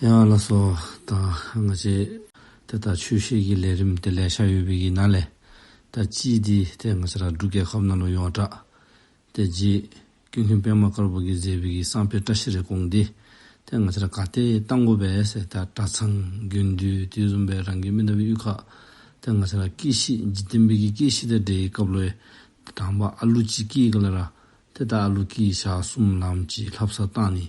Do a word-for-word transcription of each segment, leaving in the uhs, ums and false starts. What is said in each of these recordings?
ཡ་ལགས་སོ། ད་ང་བཅས་ཏེ་ད་ཆོས་བཤད་ཀྱི་ལས་རིམ་ཏེ་ལེ་ཤ་ཡོད་པའི་གི་ནང་ལས་ད་གཅིག་འདི་ཏེ་ང་བཅས་ར་འབྲུག་རྒྱལ་ཁབ་ནང་ལུ་ཡོངས་གྲགས། ཏེ་རྗེ་ཀུན་མཁྱེན་པདྨ་དཀར་པོ་གིས་མཛད་པའི་གི་བསངས་དཔེ་བཀྲ་ཤིས་རེ་སྐོང་འདི་ཏེ་ང་བཅས་ར་ག་ཏེ་བཏང་དགོ་པས་ཟེར། ད་གྲྭ་ཚང་དགོན་སྡེ་དེ་བཟུམ་སྦེ་རང་གི་མི་ནག་པའི་གཡུས་ཁར་ཏེ་ང་བཅས་ར་སྐྱེ་ཤི་འཇིག་རྟེན་པའི་གི་སྐྱེ་ཤི་དང་འབྲེལ་བའི་སྐབས་ལུ་ཡང་དང་པ་ཨ་ལུ་ཅིག་སྐྱེས་ག་ལས་ར་ཏེ་ད་ཨ་ལུ་སྐྱེས་ཞག་གསུམ་ལངམ་ཅིག་ལྷ་བསངས་བཏང་ནི།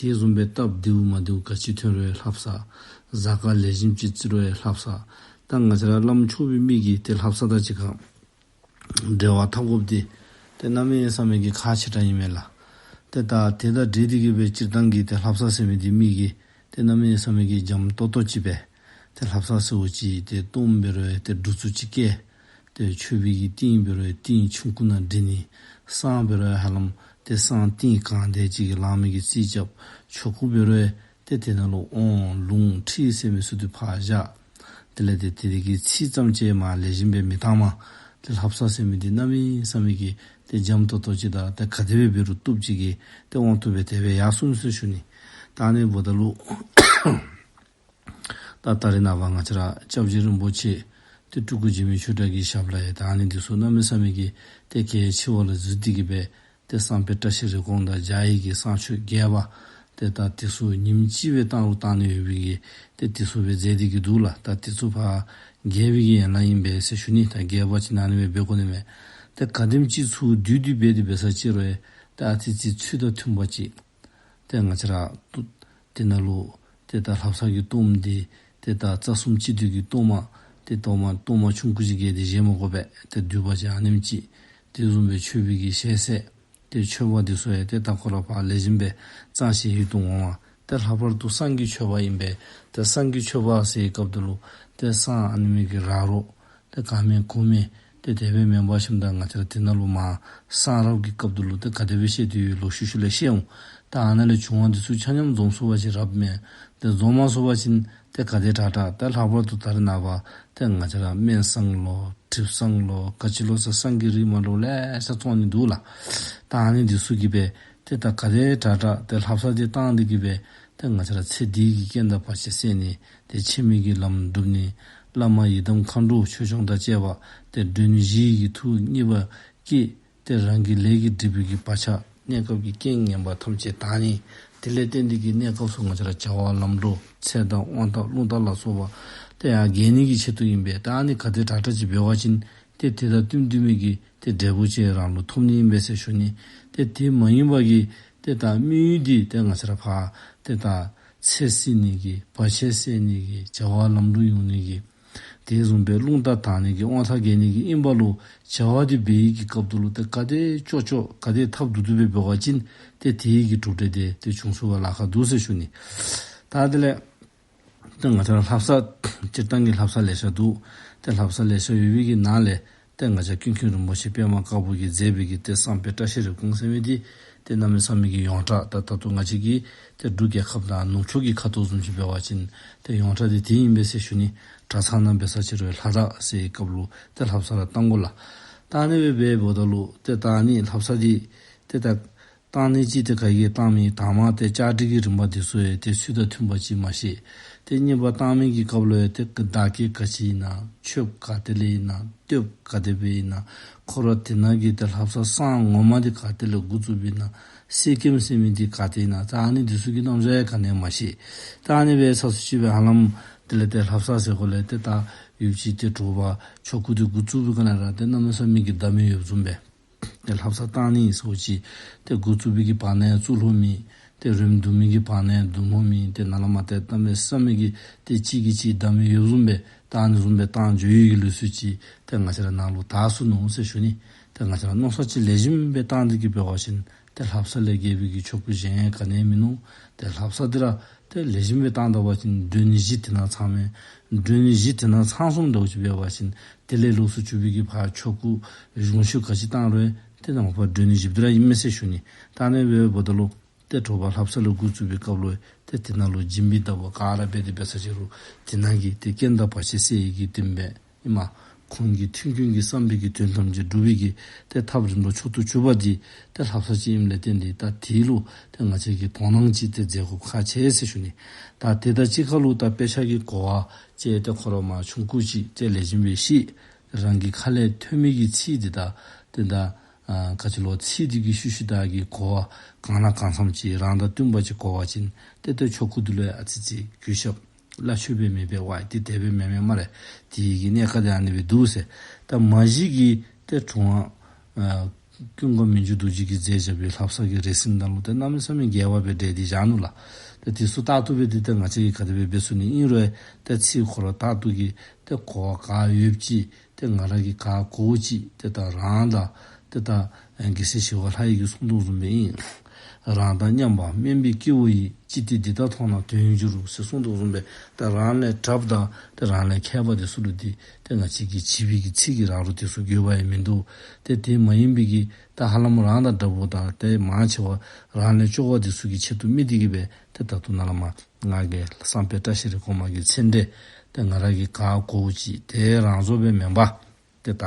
དེ་བཟུམ་སྦེ་སྟབས་བདེཝ་མ་བདེཝ་ག་ཅི་ཐོན་རུང་ཡང་ལྷ་བསངས། གཟའ་སྐར་ལེགས་ཤོམ་ཅིག་བརྩི་རུང་ཡང་ལྷ་བསངས། ད་ང་བཅས་ར་བླམ་ཆོས་པའི་མི་གིས་ཏེ་ལྷ་བསངས་དང་གཅིག་ཁར་འབྲེལ་བ་འཐབ་དགོཔ་འདི་ཏེ་གནམ་མེད་ས་མེད་ཀྱི་ཁག་ཆེ་དྲགས་ཨིན་མས་ལགས། ཏེ་ད་དེ་དང་འབྲེལ་ཏེ་གིས་སྦེ་སྤྱིར་བཏང་གི་ཏེ་ལྷ་བསངས་ཟེར་མི་འདི་མི་གིས་ཏེ་གནམ་མེད་ས་མེད་ཀྱི་འཇམ་ཏོང་ཏོ་ཅིག་སྦེ་ཏེ་ལྷ་བསངས་ཟེརཝ་ཅིག་ཏེ་གཏོརམ་འབད་རུང་ཡང་ཏེ་སྒྲུབ་ཚུགས་ཅིག་བཀལ། ཏེ་མཆོད་པའི་གི་ཏིང་འབད་རུང་ཡང་ཏིང་ཆུང་ཀུ་ནང་སྒྲིག་ནི། བསངས་འབད་རུང་ཡང་ཧ་ལམ་ཏེ་བསངས་ཏིང་གང་དེ་ཅིག་གིས་ལང་མི་གི་རྩིས་རྐྱབ། ཆོ་ག་འབད་རུང་ཡང་ཏེ་དེ་ནང་ལུ་དབང་ལུང་ཁྲིད་ཟེར་མི་ཚུ་འདི་ཕར་བཞག། དེ་ལས་ཏེ་དེ་དེ་གི་ཚིག་ཙམ་ཅིག་མ་ལེགས་ཤོམ་སྦེ་མི་བཏངམ། ཏེ་ལྷ་བསངས་ཟེར་མི་འདི་གནམ་མེད་ས་མེད་ཀྱི་ཏེ་འཇམ་ཏོང་ཏོ་ཅིག་དང་ཏེ་ག་དེ་སྦེ་འབད་རུང་བཏུབ་ཅིག་གི་ཏེ་དབང་དུ་སྦེ་དེ་སྦེ་ཡར་སོང་ཟེར་ཞུ་ནི། ད་ཨ་ནི་འབདཝ་ད་ལུ་ད་ད་རེས་ནངས་པ་ང་བཅས་ར་སྐྱབས་རྗེ་རིན་པོ་ཆེ་ཏེ་སྤྲུལ་སྐུ་འཇིགས་མེད་ཆོས་གྲགས་ཀྱི་ཞབས་ལས་ཡང་ད་ཨ་ནི་འདི་ཚུ་གནམ་མེད་ས་མེད་ཀྱི་ཏེ་གལ་ཆེ་བ་ལུ་བརྩི་སྟེ་གིས་སྦེ་ཏེ་བསངས་དཔེ་བཀྲ་ཤིས་རེ་སྐོང་དང་བཅས་ཀྱི་བསངས་མཆོད་རྒྱས་པ་ཏེ་ད་འདི་ཚུ་ཉིནམ་གཅིག་སྦེ་བཏང་རུང་བཏང་ནི་ཡོད་པའི་གི་ཏེ་འདི་ཚུ་སྦེ་མཛད་དེ་གིས་འདུག་ལགས། ད་འདི་ཚུ་ཕར་རྒྱས་པའི་གི་ཡན་ལག་ཨིན་པས་ཟེར་ཞུ་ནི། ད་རྒྱས་པ་ཅིག་ཨ་ནི་སྦེ་འབད་དགོ་ནི་མས། ཏེ་ག་དེམ་ཅིག་ཚུར་བསྡུས་བསྡུས་སྦེ་ཏེ་འབད་ས་ཅིག་རུང་ཡང་ཏེ་ཨ་ཙི་ཅིག་ཚུལ་དང་མཐུན་པ་ཅིག་ཏེ་ང་བཅས་ར་ཏེ་དེ་ནང་ལུ་ཏེ་ད་ལྷ་བསངས་ཀྱི་གཏོརམ་འདི་ཏེ་ད་རྩ་གསུམ་སྤྱི་འདུས་ཀྱི་གཏོར་མ་ཏེ་གཏོར་མ་གཏོར་མ་ཆུང་ཀུ་ཅིག་གིས་ཏེ་བཞེས་མ་དགོ་པས། ཏེ་བསྡུས་པ་ཅིག་ཨ་ནེམ་ཅིག། དེ་བཟུམ་སྦེ་མཆོད་པའི་གི་ཞལ་ཟས་ཏེ་མཆོད་པ་འདི་ཚུ་ཡང་ཏེ་ད་ཁོ་ར་ཕར་ལེགས་ཤོམ་སྦེ་གཙང་ཞིང་ཡིད་དུ་འོང་བ། ཏེ་ལྷག་པར་དུ་བསངས་ཀྱི་མཆོད་པ་ཨིན་པས། ཏེ་བསངས་ཀྱི་མཆོད་པ་ཟེར་བའི་སྐབས་དེ་ལུ་ཏེ་བསངས་ཨ་ནི་མི་གི་ར་རོ་ཏེ་ག་མེད་གུ་མེད་ཏེ་དེ་སྦེ་མེན་པར་ཞིནམ་ད་ང་བཅས་ར་དེ་ནང་ལུ་མར་བསངས་རབས་ཀྱི་སྐབས་དེ་ལུ་ཏེ་ག་དེ་སྦེ་བཤད་དེ་ཡོད་ལོག་ཤུལ་ཤུལ་ལས་བཤད་འོང་། ད་ཨ་ནཱ་ལས་བྱུང་བ་འདི་ཚུ་ཆ་མཉམ་འཛོམས་ཚུགས་པ་ཅིན་རབ་མས། ཏེ་འཛོམས་མ་ཚུགས་པ་ཅིན་ཏེ་ག་དེ་དྲག་དྲག་ཏེ་ལྷག་པར་དུ་ད་རེས་ནངས་པ་ཏེ་ང་བཅས་ར་སྨན་བསངས་ལོ་གྲིབ་བསངས་ལོ་ག་ཅི་ལོ་ཟེར་བསངས་ཀྱི་རིགས་མ་འདྲཝ་ལེ་ཤ་བཙོང་ནི་འདུག་ལགས། ད་ཨ་ནི་འདི་ཚུ་གིས་སྦེ་ཏེ་ད་ག་དེ་དྲག་དྲག་ཏེ་ལྷ་བསངས་འདི་བཏང་སྟེ་གིས་སྦེ་ཏེ་ང་བཅས་ར་ཚེ་འདི་གི་རྐྱེན་དང་བར་ཆད་སེལ་ནི། ཏེ་ཕྱི་མའི་གི་ལམ་སྒྲུབ་ནི། བླ་མ་ཡི་དམ་མཁའ་འགྲོ་ཆོས་སྐྱོང་དང་བཅས་པ་ཏེ་མགྲོན་བཞི་གི་ཐུགས་མཉེས་པ་བསྐྱེད། ཏེ་རང་གི་ལས་ཀྱི་སྒྲིབ་པའི་གི་བག་ཆགས་གནས་སྐབས་ཀྱི་རྐྱེན་ངན་པ་ཐམས་ཅད་དག་ནི། དེ་ལས་བརྟེན་ཏེ་གིས་གནས་སྐབས་སུ་ང་བཅས་ར་བྱ་བ་ལམ་འགྲོ་ཚེ་དང་དབང་ཐང་རླུང་རྟ་ལ་སོགས་པ་ཏེ་ཡར་རྒྱས་ནི་གི་ཆེད་དུ་ཨིན་པས། ད་ཨ་ནི་ག་དེ་དྲག་དྲག་ཅིག་འབད་བ་ཅིན་ཏེ་དེ་དང་བསྟུན་བསྟུན་མི་གི་ཏེ་འབྲས་བུ་ཅིག་རང་ལུ་ཐོབ་ནི་ཨིན་པས་ཟེར་ཞུ་ནི། ཏེ་དེ་མ་ཡིན་པ་གི་ཏེ་ད་དམིགས་ཡུལ་འདི་ཏེ་ང་བཅས་ར་ཕར་ཏེ་ད་ཚེ་བསྲིང་ནི་གི་བར་ཆད་སེལ་ནི་གི་བྱ་བ་ལམ་འགྲོ་ཡོང་ནི་གི་དེ་བཟུམ་སྦེ་རླུང་རྟ་དག་ནི་གི་དབང་ཐང་རྒྱས་ནི་གི་ཨིན་པ་ལུ་བྱ་བ་འདི་འབད་བའི་གི་སྐབས་དེ་ལུ་ཏེ་ག་དེ་ཅོག་ཅོག་ག་དེ་ཐབས་སྡུག་སྡུག་སྦེ་འབད་བ་ཅིན་ཏེ་དེ་གི་གྲུབ་འབྲས་དེ་ཏེ་བྱུང་ཚུགས་པར་ལཱ་ཁག་འདུག་ཟེར་ཞུ་ནི། ད་དེ་ལས་ཏེ་ང་བཅས་ར་ལྷ་བསངས་སྤྱིར་བཏང་གི་ལྷ་བསངས་ལེ་ཤ་འདུག། ཏེ་ལྷ་བསངས་ལེ་ཤ་ཡོད་པའི་གི་ནང་ལས་ཏེ་ང་བཅས་ཀུན་མཁྱེན་རིན་པོ་ཆེ་པདྨ་དཀར་པོ་གིས་མཛད་པའི་གི་ཏེ་བསངས་དཔེ་བཀྲ་ཤིས་རེ་སྐོང་ཟེར་མི་འདི་ཏེ་གནམ་མེད་ས་མེད་ཀྱི་ཡོངས་གྲགས། ད་ད་ལྟོ་ང་བཅས་ཀྱི་ཏེ་འབྲུག་རྒྱལ་ཁབ་དང་ནུབ་ཕྱོགས་ཀྱི་ཁ་ཐུག་བཟུམ་ཅིག་འབད་བ་ཅིན་ཏེ་ཡོངས་གྲགས་འདི་དེ་ཨིན་པས་ཟེར་ཞུ་ནི། གྲྭ་ཚང་ནང་འབད་ས་ཅིག་རུང་ལྷ་དག་ཟེར་བའི་སྐབས་ལུ་ཏེ་ལྷ་བསངས་ར་བཏང་དགོ་ལགས། ད་ཨ་ནི་སྦེ་འབདཝ་ད་ལུ་ཏེ་ད་ཨ་ནི་ལྷ་བསངས་འདི་ཏེ་ད་བཏང་ནི་ཅིག་ཏེ་ག་གིས་བཏང་མི་དང་པ་ཏེ་བཅའ་སྒྲིག་གི་རིམ་པ་འདི་ཚུ་ཡང་ཏེ་ཚུལ་དང་མཐུན་པ་ཅིག་མ་ཤེས། ཏེ་གཉིས་པ་བཏང་མི་གི་སྐབས་ལུ་ཡང་ཏེ་བདག་བསྐྱེད་ག་ཅི་ཨིན་ན་མཆོདཔ་ག་ཏེ་ལས་ཨིན་ན་བསྟོདཔ་ག་དེ་སྦེ་ཨིན་ན་ཁོ་ར་དེ་ནང་གི་ཏེ་ལྷ་བསངས་བསངས་ངོ་མ་འདི་ག་ཏེ་ལས་འགོ་བཙུགསཔ་ཨིན་ན་གསེར་སྐྱེམས་ཟེར་མི་འདི་ག་ཏེ་ཨིན་ན་ད་ཨ་ནི་འདི་ཚུ་གི་རྣམ་གཞག་ཡང་ག་ནི་ཡང་མ་ཤེས། ད་ཨ་ནི་སྦེ་ཚར་སུ་ཅིག་སྦེ་ཧ་ལམ་དེ་ལས་ཏེ་ལྷ་བསངས་ཟེར་གོ་ལས་ཏེ་ད་ཡུདཔ་ཅིག་ཏེ་དྲོ་པ་ཆོ་ག་འདི་འགོ་བཙུགས་པའི་སྒང་ལས་ར་ཏེ་གནམ་མེད་ས་མེད་ཀྱི་ཟླ་མེད་ཡོདཔ་བཟུམ་སྦེ། ཏེ་ལྷ་བསངས་བཏང་ནི་ཟེརཝ་ཅིག་ཏེ་འགོ་བཙུགས་པའི་གི་བར་ན་ཡང་བཙུགས་ལྷོད་མི་ཏེ་རོལམོ་བརྡུང་མི་གི་བར་ན་ཡང་བརྡུང་ལྷོད་མི་ཏེ་ནཱ་ལས་མར་ཏེ་གནམ་མེད་ས་མེད་ཀྱི་ཏེ་གཅིག་གིས་གཅིག་བདའ་མི་ཡོདཔ་བཟུམ་སྦེ་ད་ཨ་ནི་བཟུམ་སྦེ་བཏང་འགྱོ་ཡི་གི་ལུགས་སྲོལ་ཅིག་ཏེ་ང་བཅས་ར་ནང་ལུ་དར་སོ་ནུག་ཟེར་ཞུ་ནི། ཏེ་ང་བཅས་ར་མནོ་བསམ་ཅིག་ལེགས་ཤོམ་སྦེ་བཏང་སྟེ་གིས་འབད་བ་ཅིན་ཏེ་ལྷ་བསངས་ལས་བརྒལ་བའི་གི་ཆོ་ག་གཞན་ག་ནི་ཡང་མིན་ནུག། ཏེ་ལྷ་བསངས་འདི་ར་ཏེ་ལེགས་ཤོམ་སྦེ་བཏང་ད་པ་ཅིན་མགྲོན་གཞི་དེ་ནང་ཚང་མས་མགྲོན་གཞི་དེ་ནང་ཚང་སོངམ་འདྲཝ་ཅིག་འབད་བ་ཅིན་དེ་ལས་ལོགས་སུ་གྱུར་པའི་གི་ཕར་ཆོ་ག་གཞུང་ཞབས་ག་ཅི་བཏང་རུང་ཏེ་ནང་པ་མགྲོན་གཞི་འདི་ར་ཨིན་མས་ཟེར་ཞུ་ནི། ད་ཨ་ནི་སྦེ་འབདཝ་ད་ལུ་ཏེ་དྲོ་པ་ལྷ་བསངས་ལས་འགོ་བཙུགས་པའི་སྐབས་ལུ་ཏེ་དེ་ནང་ལུ་སྦྱིན་པའི་བདག་པོ་ག་ར་འབད་དེ་འབད་ས་ཅིག་རུང་དེ་ནང་གི་ཏེ་རྐྱེན་དང་བར་ཆད་སེལ་ནི་གི་དོན་སྦེ་ཨིན་མས། ཁོང་གི་མཐུན་རྐྱེན་གྱི་བསམ་པའི་གི་དོན་ཐམས་ཅད་འགྲུབ་པའི་གི་ཏེ་ཐབས་རིམ་གྲོ་མཆོག་ཏུ་གྱུར་པ་འདི་ཏེ་ལྷ་བསངས་ཅིག་ཨིནམ་ལས་བརྟེན་ཏེ་ད་དེ་ལུ་ཏེ་ང་བཅས་ཀྱིས་དོ་སྣང་ཅིག་ཏེ་མཛད་དགོཔ་ཁག་ཆེ་ཟེར་ཞུ་ནི། ད་དེ་དང་གཅིག་ཁར་ལུ་ད་དཔེ་ཆ་གི་གོ་བ་ཅིག་ཏེ་ཁོ་ར་མ་ཆུང་ཀུ་ཅིག་ཏེ་ལེགས་ཤོམ་སྦེ་ཤེས། རང་གི་ཁ་ལས་ཐོན་མི་གི་ཚིག་འདི་དང་ཏེ་ད་ཨ་ག་ཅི་ལོ་ཚིག་འདི་གི་ཤུལ་ཤུལ་བདའ་གི་གོ་བ་གང་ལ་གང་འཚམས་ཅིག་རང་དང་བསྟུན་པ་ཅིག་གོ་བ་ཅིན་ཏེ་ཏེ་ཆོ་ག་འདི་ལུ་ཡང་ཨ་ཙི་ཅིག་གུས་ཞབས་སླ་བཅོས་སྦེ་མེད་པས། ཝའི་འདི་དེ་སྦེ་མེན་མས་སྨ་རེ། དེ་གི་གནད་ཀ་འདི་ཨ་ནི་སྦེ་འདུག་ཟེར། ད་མ་གཞི་གི་ཏེ་དྲུང་པ་ཨ་ཀུན་དགའ་མི་འགྱུར་རྡོ་རྗེ་གིས་མཛད་བཞག་པའི་ལྷ་བསངས་ཀྱི་རེ་སིན་ནང་ལུ་ཏེ་གནམ་མེད་ས་མེད་རྒྱས་པ་སྦེ་འགྲེལ་ཏེ་བཞག་ནུག་ལགས། ཏེ་དེ་ཚུ་ལྟར་དུ་སྦེ་ཏེ་ཏེ་ང་བཅས་ཀྱིས་ག་དེ་སྦེ་འབད་ཚུགས་ནི། ཨིན་རུང་ཏེ་ཚིག་ཁོ་ར་ལྟར་དུ་གི་ཏེ་གོ་བ་ག་ཡོདཔ་ཅིག་ཏེ་ང་ར་གིས་ག་གོཝ་ཅིག་ཏེ་ད་རང་དང་ཏེ་ད་ཨེ་རྒྱལ་སྲས་ཞི་བ་ལྷ་ཡིས་གསུངས་དོ་བཟུམ་སྦེ་ཨིན། རང་དང་མཉམ་པ་དམན་པའི་སྐྱེ་བོ་ཡིས། ཅི་སྟེ་འདི་ལྟར་མཐོང་ན་དོན་འགྱུར་ཟེར་གསུངས་དོ་བཟུམ་སྦེ་ད་རང་ལས་དྲགཔ་དང་ཏེ་རང་ལས་མཁས་པ་འདི་ཚུ་ལུ་འདི་ཏེ་ང་བཅས་ཀྱིས་བྱིས་པའི་གི་ཚིག་གིས་རང་རུ་དེ་ཚུ་འགྱོད་པ་ཡང་མིན་འདུག། ཏེ་དེ་མ་ཡིན་པའི་གི་ད་ཧ་ལམ་རང་དང་འདྲཝ་དང་ཏེ་མང་ཆེ་བ་རང་ལས་སྐྱོ་བ་འདི་ཚུ་གི་ཆེད་དུ་དམིགས་ཏེ་གི་སྦེ་ཏེ་ད་ལྟོ་ནཱ་ལས་མར་ང་གིས་བསངས་དཔེ་བཀྲ་ཤིས་རེ་སྐོང་མ་གི་ཚིག་འདི་ཏེ་ང་ར་གིས་ག་གོཝ་ཅིག་ཏེ་རང་བཟོ་སྦེ་མེན་པར་ཏེ་ད་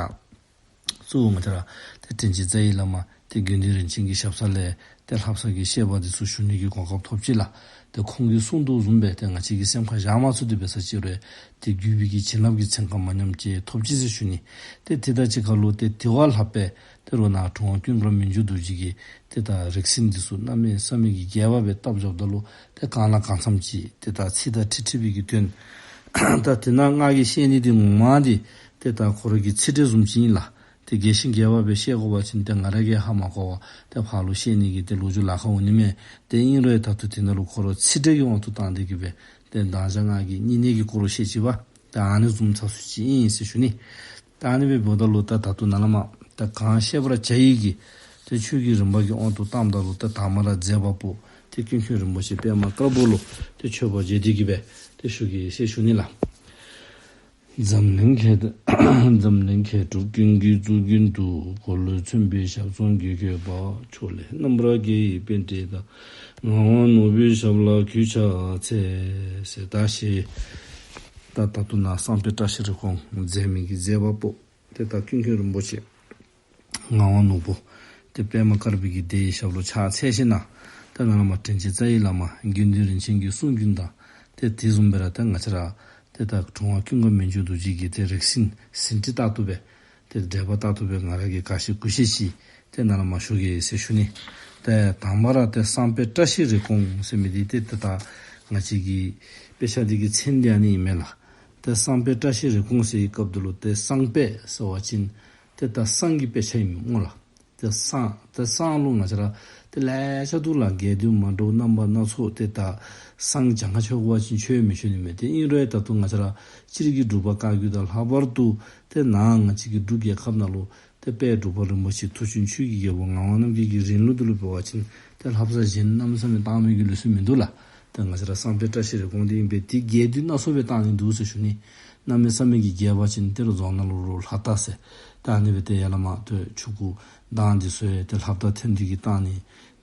གཙོ་བོ་ང་བཅས་ར་ཏེ་དྲིན་ཅན་རྩ་བའི་བླ་མ་ཏེ་དགེ་འདུན་རིན་ཆེན་གྱི་ཞབས་ས་ལས་ཏེ་ལྷ་བསངས་ཀྱི་བཤད་པ་འདི་ཚུ་ཞུ་ནི་གི་གོ་སྐབས་ཐོབ་ཅི་ལགས། ཏེ་ཁོང་གིས་གསུངས་དོ་བཟུམ་སྦེ་ཏེ་ང་བཅས་ཀྱིས་སེམས་ཁར་བཞག་མ་ཚུགས་ཏེ་འབད་ས་ཅིག་རུང་ཏེ་བརྒྱུད་པའི་གི་བྱིན་རླབས་ཀྱི་ཚན་ཁ་མ་ཉམས་ཅིག་ཐོབ་ཅི་ཟེར་ཞུ་ནི། ཏེ་དེ་དང་གཅིག་ཁར་ལུ་ཏེ་དེ་བ་ལྷག་པའི་ཏེ་རོགས་ནཱ་དྲུང་པ་ཀུན་དགའ་མི་འགྱུར་རྡོ་རྗེ་གིས་ཏེ་ད་རེ་སིན་འདི་ཚུ་གནམ་མེད་ས་མེད་ཀྱི་རྒྱས་པ་སྦེ་བཏབ་བཞགཔ་ད་ལུ་ཏེ་གང་ལ་གང་འཚམས་ཅིག་ཏེ་ད་ཚིག་དང་འཁྲིལ་འཁྲིལ་བའི་གི་དོན་ད་དེ་ནང་ང་གིས་བཤད་ནི་འདི་ངོ་མ་འདི་ཏེ་ད་ཁོ་ར་གི་ཚིག་འགྲེལ་བཟུམ་ཅིག་ཨིན་ལགས། ཏེ་རྒྱས་ཤིང་རྒྱས་པ་སྦེ་བཤད་དགོ་པ་ཅིན་ཏེ་ང་ར་གིས་ཧ་མ་གོ་བར་ཏེ་ཕར་ལུ་བཤད་ནི་གི་ཏེ་ལོ་རྒྱུས་ལཱ་ཁག་འོང་ནི་མས། ཏེ་ཨིན་རུང་ད་ལྟོ་དེ་ནང་ལུ་ཁོ་ར་ཚིག་འགྲེལ་གྱི་དབང་དུ་བཏང་སྟེ་གི་སྦེ་ཏེ་མདང་ཞག་ང་གིས་བསྙེན་གནས་ཀྱི་སྐོར་ལུ་བཤད་ཅི་བ་ཏེ་ཨ་ནི་བཟུམ་ཚ་སུ་ཅིག་ཨིན་ཟེར་ཞུ་ནི། ད་ཨ་ནི་སྦེ་འབདཝ་ད་ལུ་ད་ད་ལྟོ་ནཱ་ལས་མར་ད་གང་བཤད་པར་བྱ་ཡི་གི་ཏེ་ཆོས་ཀྱི་རིམ་པ་གི་དབང་དུ་བཏངམ་ད་ལུ་ད་དང་པ་ར་མཛད་པ་པོ་ཏེ་ཀུན་མཁྱེན་རིན་པོ་ཆེ་པདྨ་དཀར་པོ་ལུ་ཏེ་མཆོད་པར་བརྗོད་དེ་གི་སྦེ་ཏེ་ཞུ་གེ་ཟེར་ཞུ་ནི་ལགས། འཛམ་གླིང་མཁས་འཛམ་གླིང་མཁས་གྲུབ་ཀུན་གྱི་གཙུག་རྒྱན་དུ། འཁོར་ལོས་མཚོན་པའི་ཞབས་ཟུང་གིས་བསྐྱོད་པ། ཕྱོགས་ལས་རྣམ་པར་རྒྱལ་བའི་པཎྜི་ཏ། ངག་དབང་ནོར་བུའི་ཞབས་ལ་གུས་ཕྱག་འཚལ། ཟེར་ད་ཞེས་ད་ད་ལྟོ་ནཱ་བསངས་དཔེ་བཀྲ་ཤིས་རེ་སྐོང་མཛད་མི་གི་མཛད་པ་པོ་ཏེ་ད་ཀུན་མཁྱེན་རིན་པོ་ཆེ་ངག་དབང་ནོར་བུ་ཏེ་པདྨ་དཀར་པོའི་གི་སྡེའི་ཞབས་ལུ་ཕྱག་འཚལ་ཞིནམ་ལས་ད་ནཱ་ལས་མར་དྲིན་ཅན་རྩ་བའི་བླ་མ་དགེ་འདུན་རིན་ཆེན་གྱི་གསུང་རྒྱུན་དང་ཏེ་དེ་བཟུམ་སྦེ་ར་ད་ང་བཅས་ར་ཏེ་ད་དྲུང་པ་ཀུན་དགའ་མི་འགྱུར་རྡོ་རྗེ་གི་ཏེ་རེ་སིན་ཟིན་བྲིས་ལྟར་དུ་སྦེ་ཏེ་འགྲེལ་པ་ལྟར་དུ་སྦེ་ང་ར་གིས་ག་ཤེས་གུ་ཤེས་ཅིག་ཏེ་ནཱ་ལས་མར་ཞུ་གེ་ཟེར་ཞུ་ནི། ཏེ་དང་པ་ར་ཏེ་བསངས་དཔེ་བཀྲ་ཤིས་རེ་སྐོང་ཟེར་མི་འདི་ཏེ་ཏེ་ད་ང་བཅས་ཀྱི་དཔེ་ཆ་འདི་གི་མཚན་འདི་ཨ་ནི་ཨིན་མས་ལགས། ཏེ་བསངས་དཔེ་བཀྲ་ཤིས་རེ་སྐོང་ཟེར་བའི་སྐབས་འདི་ལུ་ཏེ་བསངས་དཔེ་ཟེར་བ་ཅིན་ཏེ་ད་བསངས་ཀྱི་དཔེ་ཆ་ཨིན་མས་སྨོ་ལགས། ཏེ་བསངས་ཏེ་བསངས་ལུ་ང་བཅས་ར་ཏེ་ལེ་ཤ་འདུག་ལགས། རྒྱས་བསྡུས་མ་འདྲཝ་རྣམ་པ་སྣ་ཚོགས། ཏེ་ད་བསངས་གྱངས་ཁ་ཆོད་དགོ་པ་ཅིན་ཆོད་མི་ཆོད་ནི་མས། ཏེ་ཨིན་རུང་ད་ལྟོ་ང་བཅས་ར་སྤྱིར་གྱི་འབྲུག་པ་བཀའ་བརྒྱུད་དང་ལྷག་པར་དུ་ཏེ་ནཱ་ང་བཅས་ཀྱི་འབྲུག་རྒྱལ་ཁབ་ནང་ལུ་ཏེ་དཔལ་འབྲུག་པ་རིན་པོ་ཆེ་མཐུ་ཆེན་ཆོས་ཀྱི་རྒྱལ་པོ་ངག་དབང་རྣམ་རྒྱལ་གྱི་རིང་ལུགས་འདི་ལུ་འབད་བ་ཅིན་ཏེ་ལྷ་བསངས་གཞན་གནམ་མེད་ས་མེད་བཏང་མི་གི་ལུགས་སྲོལ་མིན་འདུག་ལགས། ཏེ་ང་བཅས་ར་བསངས་དཔེ་བཀྲ་ཤིས་རེ་སྐོང་འདི་ཨིན་པས། ཏེ་རྒྱས་བསྡུས་སྣ་ཚོགས་སྦེ་བཏང་ནི་འདུག་ཟེར་ཞུ་ནི། གནམ་མེད་ས་མེད་ཀྱི་རྒྱས་པ་ཅིན་ཏེ་རུང་རྫོང་ནང་ལུ་རུང་ལྷ་རྟ་ཟེར་ཏེ་ཨ་ནི་སྦེ་ཏེ་ཡར་ལས་མར་ཏེ་ཆོ་ག་གདངས་འདི་ཚུ་ཡང་ཏེ་ལྷ་རྟ་འཐེན་ཏེ་གི་བཏང་ནི།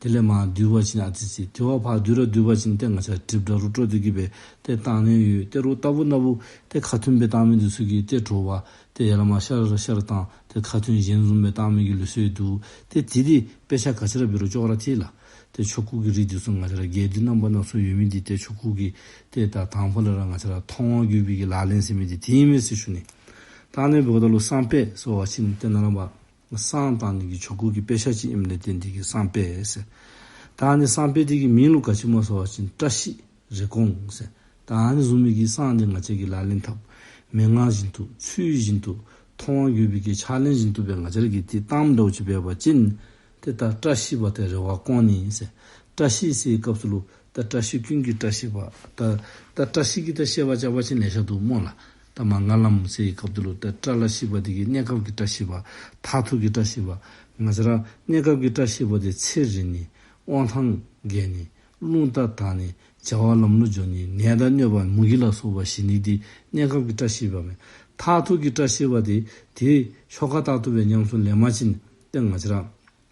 དེ་ལས་མར་བསྡུ་བ་ཅིན་ཨ་ཙི་ཅིག་དེ་བ་ཕར་བསྡུ་ར་བསྡུ་བ་ཅིན་ཏེ་ང་བཅས་གྲིབ་འདྲ་རུ་སྤྲོ་སྟེ་གི་སྦེ་ཏེ་བཏང་ནི་ཡོད། ཏེ་རུང་རྟག་བུ་ན་བུ་ཏེ་ཁ་ཐུན་སྦེ་བཏང་མི་འདི་ཚུ་གིས་ཏེ་དྲོ་པ་ཏེ་ཡར་ལས་མར་ཤར་ར་ཤར་བཏང་ཏེ་ཁ་ཐུན་གཞན་བཟུམ་སྦེ་བཏང་མི་གི་ལུགས་སྲོལ་འདུག། ཏེ་དེ་འདི་དཔེ་ཆ་ག་ཅི་ར་འབད་རུང་ཅོག་ར་འཐད་ལགས། ཏེ་ཆོ་ག་གི་རིགས་འདི་ཚུ་ང་བཅས་ར་རྒྱས་བསྡུས་རྣམ་པ་སྣ་ཚོགས་ཡོད་མི་འདི་ཏེ་ཆོ་ག་གི་ཏེ་ད་དང་ཕུ་ལས་ར་ང་བཅས་ར་མཐོང་བ་བརྒྱུད་པའི་གི་ལག་ལེན་ཟེར་མི་འདི་དེ་ཨིན་མས་ཟེར་ཞུ་ནི། ད་ཨ་ནི་འབདཝ་ད་ལུ་བསངས་དཔེ་ཟེར་བ་ཅིན་ཏེ་ནཱ་ལས་མར་བསངས་བཏང་ནི་གི་ཆོ་ག་གི་དཔེ་ཆ་ཅིག་ཨིནམ་ལས་བརྟེན་ཏེ་གི་བསངས་དཔེ་ཟེར། ད་ཨ་ནི་བསངས་དཔེ་འདི་གི་མིང་ལུ་ག་ཅི་སྨོ་ཟེར་བ་ཅིན་བཀྲ་ཤིས་རེ་སྐོང་ཟེར། ད་ཨ་ནི་བཟུམ་མའི་གི་བསངས་འདི་ང་བཅས་ཀྱིས་ལག་ལེན་འཐབ། མན་ངག་བཞིན་དུ་ཚུལ་བཞིན་དུ་མཐོང་བ་བརྒྱུད་པའི་གི་ཕྱག་ལེན་བཞིན་དུ་སྦེ་ང་བཅས་ར་གིས་འདི་བཏངམ་འདྲཝ་ཅིག་འབད་བ་ཅིན་ཏེ་ད་བཀྲ་ཤིས་པ་ཏེ་རེ་བ་སྐོང་ནི་ཟེར། བཀྲ་ཤིས་ཟེར་བའི་སྐབས་སུ་ལུ་ད་བཀྲ་ཤིས་ཀུན་གྱི་བཀྲ་ཤིས་པ། ད་ད་བཀྲ་ཤིས་ཀྱི་ད་བཤད་པ་རྐྱབ་པ་ཅིན་ལེ་ཤ་འདུག་སྨོ་ལགས། ད་མ་ངན་ལམ་ཟེར་བའི་སྐབས་སུ་ལུ་ད་བཀྲ་ལ་ཤིས་པ་འདི་གིས་གནས་སྐབས་ཀྱི་བཀྲ་ཤིས་པ། མཐར་ཐུག་གི་བཀྲ་ཤིས་པ། ང་བཅས་ར་གནས་སྐབས་ཀྱི་བཀྲ་ཤིས་པ་འདི་ཚེ་རིང་ནི། དབང་ཐང་རྒྱས་ནི། རླུང་རྟ་དར་ནི། བྱ་བ་ལམ་ལུ་འགྱོ་ནི། ནད་དང་གནོད་པ་མུ་གེ་ལ་སོགས་པ་ཞི་ནི་འདི་གནས་སྐབས་ཀྱི་བཀྲ་ཤིས་པ་མས། མཐར་ཐུག་གི་བཀྲ་ཤིས་པ་འདི་ཏེ་ཆོ་ག་ལྟར་དུ་སྦེ་ཉམས་སུ་ལེན་པ་ཅིན་ཏེ་ང་བཅས་ར་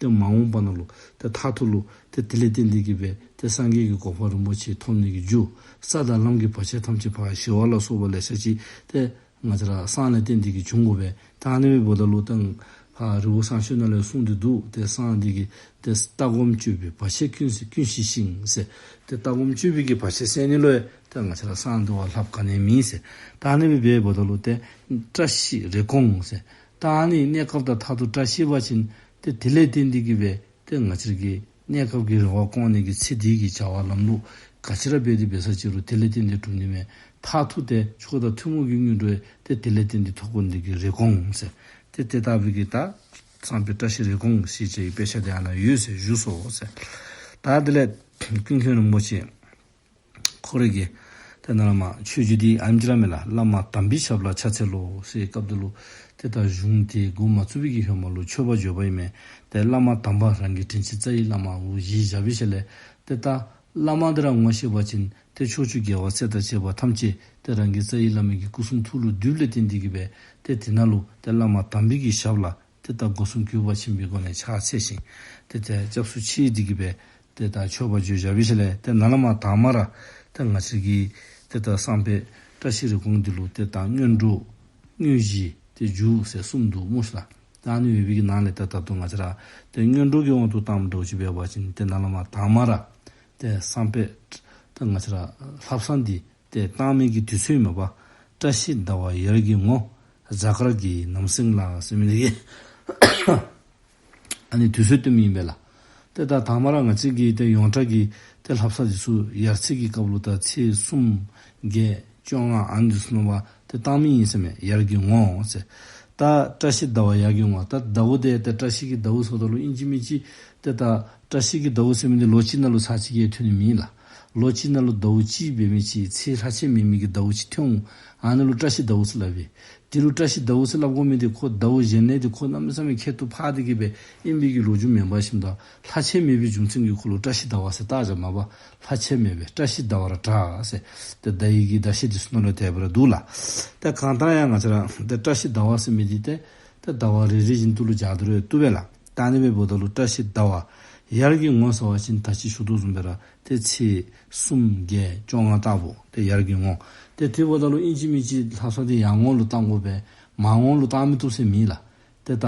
ཏེ་མ་འོངས་པ་ནང་ལུ་ཏེ་མཐར་ཐུག་ལུ་ཏེ་དེ་ལས་བརྟེན་ཏེ་གི་སྦེ་ཏེ་སངས་རྒྱས་ཀྱི་གོ་འཕང་རིན་པོ་ཆེ་ཐོབ་ནི་གི་རྒྱུ། ས་དང་ལམ་གྱི་བར་ཆད་ཐམས་ཅད་ཕར་ཞི་བ་ལ་སོགས་པ་ལེ་ཤ་ཅིག་ཏེ་ ང་བཅས་ར་བསང་ལས་བརྟེན་ཏེ་གིས་འབྱུང་དགོ་པས། ད་ཨ་ནི་འབདཝ་ད་ལུ་ད་ཕར་རི་བོ་བསང་མཆོད་ནང་ལུ་གསུངས་ཏེ་འདུག། ཏེ་བསང་འདི་གིས་ཏེ་ལྟ་སྒོམ་སྤྱོད་པའི་བར་ཆད་ཀུན་སེལ་ཀུན་ཞི་ཞིང་ཟེར། ཏེ་ལྟ་སྒོམ་སྤྱོད་པའི་གི་བར་ཆད་སེལ་ནི་ལུ་ཡང་ཏེ་ང་བཅས་ར་བསང་འདི་བ་ལྷགཔ་ག་ནི་ཡང་མེད་ཟེར། ད་ཨ་ནི་སྦེ་འབདཝ་ད་ལུ་ཏེ་བཀྲ་ཤིས་རེ་སྐོང་ཟེར། ད་ཨ་ནི་གནས་སྐབས་དང་མཐར་ཐུག་བཀྲ་ཤིས་པ་ཅིན་ཏེ་དེ་ལས་བརྟེན་ཏེ་གིས་སྦེ་ཏེ་ང་བཅས་ཀྱི་གནས་སྐབས་ཀྱི་རེ་བ་སྐོང་ནི་གི་ཚེ་འདི་གི་བྱ་བ་ལམ་ལུགས་ག་ཅི་ར་འབད་དེ་འབད་ས་ཅི་རུང་དེ་ལས་བརྟེན་ཏེ་འགྲུབ་ནི་མས། མཐར་ཐུག་ཏེ་མཆོག་དང་ཐུན་མོང་གི་དངོས་གྲུབ་ཏེ་དེ་ལས་བརྟེན་ཏེ་ཐོབ་དགོ་ནི་གི་རེ་སྐོང་ཟེར། ཏེ་དེ་ལྟ་བུའི་གི་ད་བསང་པའི་བཀྲ་ཤིས་རེ་སྐོང་ཞེས་བྱ་བའི་དཔེ་ཆ་དེ་ཨ་ནཱ་ཡོད་ཟེར་ཞུ་སོ་ཟེར། ད་དེ་ལས་ཀུན་མཁྱེན་རིན་པོ་ཆེ་ཁོ་རའི་གི་ཏེ་ནཱ་ལས་མར་མཆོད་བརྗོད་འདི་ཨ་ནེམ་ཅིག་ར་མས་ལགས། བླ་མ་དམ་པའི་ཞབས་ལ་ཕྱག་འཚལ་ལོ་ཟེར་བའི་སྐབས་འདི་ལུ་ཏེ་ད་གཞུང་དེ་འགོ་མ་བཙུགས་པའི་གི་ཧེ་མ་ལུ་མཆོད་པར་བརྗོད་པ་ཨིན་མས། ཏེ་བླ་མ་དམ་པ་རང་གི་དྲིན་ཅན་རྩ་བའི་བླ་མ་འོ་གཞི་བཞག་པའི་ཤུལ་ལས་ཏེ་ད་བླ་མ་འདི་ར་ངོ་ཤེས་པ་ཅིན་ཏེ་ཕྱོགས་བཅུའི་རྒྱལ་བ་སྲས་དང་བཅས་པ་ཐམས་ཅད་ཏེ་རང་གི་རྩ་བའི་བླ་མའི་གི་སྐུ་གསུང་ཐུགས་ལུ་འདུས་པ་ལས་བརྟེན་ཏེ་གིས་སྦེ་ཏེ་དེ་ནང་ལུ་ཏེ་བླ་མ་དམ་པའི་གི་ཞབས་ལ་ཏེ་ད་སྒོ་གསུམ་གུས་པ་ཆེན་པོའི་སྒོ་ནས་ཕྱག་འཚལ་ཞིང་ཏེ་ཏེ་སྐྱབས་སུ་མཆི་སྟེ་གིས་སྦེ་ཏེ་ད་མཆོད་པར་བརྗོད་བཞག་པའི་ཤུལ་ལས་ཏེ་ནཱ་ལས་མར་དང་མ་ར་ཏེ་ང་བཅས་ཀྱི་ཏེ་ད་བསང་པའི་བཀྲ་ཤིས་རེ་སྐོང་འདི་ལུ་ཏེ་ད་སྔོན་འགྲོ་དངོས་གཞི་ཏེ་མཇུག་ཟེར་གསུམ་འདུག་སྨོ་ཤ་ལགས། ད་ཨ་ནི་ཡོད་པའི་གི་ནང་ལས་ད་ད་དུང་ང་བཅས་ར་ཏེ་སྔོན་འགྲོ་གི་དབང་དུ་བཏངམ་འདྲཝ་ཅིག་འབད་བ་ཅིན་ཏེ་ནཱ་ལས་མར་དང་མ་ར་ཏེ་བསང་པའི་ཏེ་ང་བཅས་ར་ལྷ་བསང་འདི་ཏེ་བཏང་མི་གི་དུས་ཚོད་མས་པ། བཀྲ་ཤིས་ཟླ་བ་ཡར་གྱི་ངོ་། གཟའ་སྐར་གྱི་ནམ་སེང་ལ་ཟེར་མི་འདི་གིས་ཨ་ནི་དུས་ཚོད་སྟོན་མི་ཨིན་པས་ལགས། ཏེ་ད་དང་མ་ར་ང་བཅས་ཀྱི་ཏེ་ཡོངས་གྲགས་ཀྱི་ཏེ་ལྷ་བསང་འདི་ཚུ་ཡར་ཚེས་ཀྱི་སྐབས་ལུ་ད་ཚེས་གསུམ་བརྒྱད་བཅོ་ལྔ་ཨ་ནི་ཚུ་ནང་ལུ་ཏེ་བཏང་མི་ཨིན་ཟེར་མས། ཡར་གྱི་ངོ་ཟེར། ད་བཀྲ་ཤིས་ཟླ་བ་ཡར་གྱི་ངོ། ད་ཟླཝ་འདི་ཏེ་བཀྲ་ཤིས་ཀྱི་ཟླཝ་ཟེརཝ་ད་ལུ་ཨིན་ཅི་མིན་ཅི་ཏེ་ད་བཀྲ་ཤིས་ཀྱི་ཟླཝ་ཟེར་མི་འདི་ལོ་གཅིག་ནང་ལུ་ཚར་གཅིག་གིས་ཐོན་ནི་མེན་ལགས། ལོ་གཅིག་ནང་ལུ་ཟླཝ་གཅིག་འབད་མི་ཅིག་ཚེས་ལྷག་ཆད་མེད་མི་གི་ཟླཝ་ཅིག་ཐོན་འོང་། ཨ་ནི་ལུ་བཀྲ་ཤིས་ཟླཝ་ཟེར་སླབ་པས། དེ་ལུ་བཀྲ་ཤིས་ཟླཝ་ཟེར་སླབ་དགོ་མི་འདི་ཁོ་ཟླཝ་གཞན་ལས་འདི་ཁོ་གནམ་མེད་ས་མེད་ཁྱད་དུ་འཕགས་ཏེ་གིས་སྦེ་ཨིན་པའི་གི་ལོ་རྒྱུས་མེན་པར་ཞིནམ་ད་ལྷག་ཆད་མེད་པའི་རྒྱུ་མཚན་གྱིས་ཁོ་ལུ་བཀྲ་ཤིས་ཟླ་བ་ཟེར་བཏགས་བཞགཔ་མས་པ། ལྷག་ཆད་མེད་པའི་བཀྲ་ཤིས་ཟླ་བར་གྲགས་ཟེར་ཏེ་ཟླ་བའི་གི་ཟླ་ཤེས་འདི་ཚུ་ནང་ལུ་དེ་སྦེ་ར་འདུག་ལགས། ཏེ་གང་ལྟར་ཡང་ང་བཅས་ར་ཏེ་བཀྲ་ཤིས་ཟླ་བ་ཟེར་མི་འདི་ཏེ་ཏེ་ཟླ་བ་རེ་རེ་བཞིན་དུ་ལུ་སྦྱར་ཏེ་ར་བཏུབ་པས་ལགས། ད་ཨ་ནི་སྦེ་འབདཝ་ད་ལུ་བཀྲ་ཤིས་ཟླ་བ་ཡར་གྱི་ངོ་ཟེར་བ་ཅིན་ད་ཅི་ཞུ་དོ་བཟུམ་སྦེ་ར་ཏེ་ཚེས་གསུམ་བརྒྱད་བཅོ་ལྔ་ལྟ་བུ་ཏེ་ཡར་གྱི་ངོ། ཏེ་དེ་འབདཝ་ད་ལུ་ཨིན་ཅི་མིན་ཅི་ལྷ་བསང་འདི་ཡར་ངོ་ལུ་བཏང་དགོ་པས། མར་ངོ་ལུ་བཏང་མི་བཏུབ་ཟེར་མེད་ལགས། ཏེ་ད་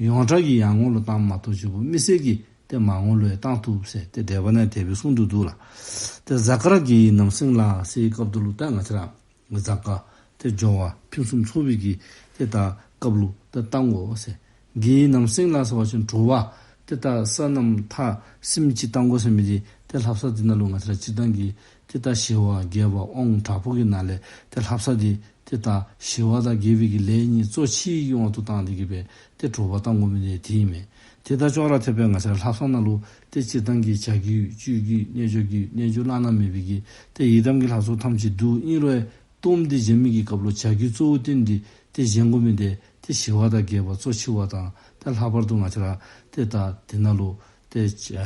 ཡོངས་གྲགས་ཀྱི་ཡར་ངོ་ལུ་བཏངམ་མ་གཏོགས་ཅིག་པོ་མི་སེར་གྱིས་ཏེ་མར་ངོ་ལུ་ཡང་བཏང་བཏུབ་ཟེར་ཏེ་འགྲེལ་པ་ནང་དེ་སྦེ་གསུངས་ཏེ་འདུག་ལགས། ཏེ་གཟའ་སྐར་དགེ་བའི་ནམ་སེང་ལ་ཟེར་བའི་སྐབས་འདི་ལུ་ད་ང་བཅས་ར་གཟའ་སྐར་ཏེ་སྦྱོར་བ་ཕུན་སུམ་ཚོགས་པའི་གི་ཏེ་ད་སྐབས་ལུ་ཏེ་བཏང་དགོ་ཟེར། དགེ་བའི་ནམ་སེང་ལ་ཟེར་བ་ཅིན་དྲོ་པ་ཏེ་ད་སོ་ནམ་ཐ་སིམ་ཅིག་བཏང་དགོ་ཟེར་མི་འདི་ཏེ་ལྷ་བསང་འདི་ནང་ལུ་ང་བཅས་ར་སྤྱིར་བཏང་གི་ཏེ་ད་ཞི་བ་རྒྱས་པ་དབང་དྲག་པོ་གི་ནང་ལས་ཏེ་ལྷ་བསང་འདི་ཏེ་ད་ཞི་བ་དང་རྒྱས་པའི་གི་ལས་གཉིས་གཙོ་ཆེ་གི་དབང་དུ་བཏང་སྟེ་གིས་སྦེ་ཏེ་དྲོ་པ་བཏང་དགོ་མི་འདི་དེ་ཨིན་མས། ཏེ་ད་ཅོག་ར་འཐདཔ་སྦེ་ང་བཅས་ར་ལྷ་བསང་ནང་ལུ་ཏེ་སྤྱིར་བཏང་གི་བྱ་རྒྱུད་སྤྱོད་རྒྱུད་རྣལ་འབྱོར་རྒྱུད་རྣལ་འབྱོར་བླ་ན་མེད་པའི་གི་ཏེ་ཡི་དམ་གྱི་ལྷ་ཚོགས་ཐམས་ཅད་འདུ་ཨིན་རུང་གཏོརམ་འདི་བཞེངས་མི་གི་སྐབས་ལུ་བྱ་རྒྱུད་གཙོ་བོ་བཏོན་ཏེ་ཏེ་བཞེངས་དགོ་མི་འདི་ཏེ་ཞི་བ་དང་རྒྱས་པ་གཙོ་ཆེ་བ་དང་ཏེ་ལྷག་པར་དུ་ང་བཅས་ར་ཏེ་ད་དེ་ནང་ལུ་ཏེ་བྱ་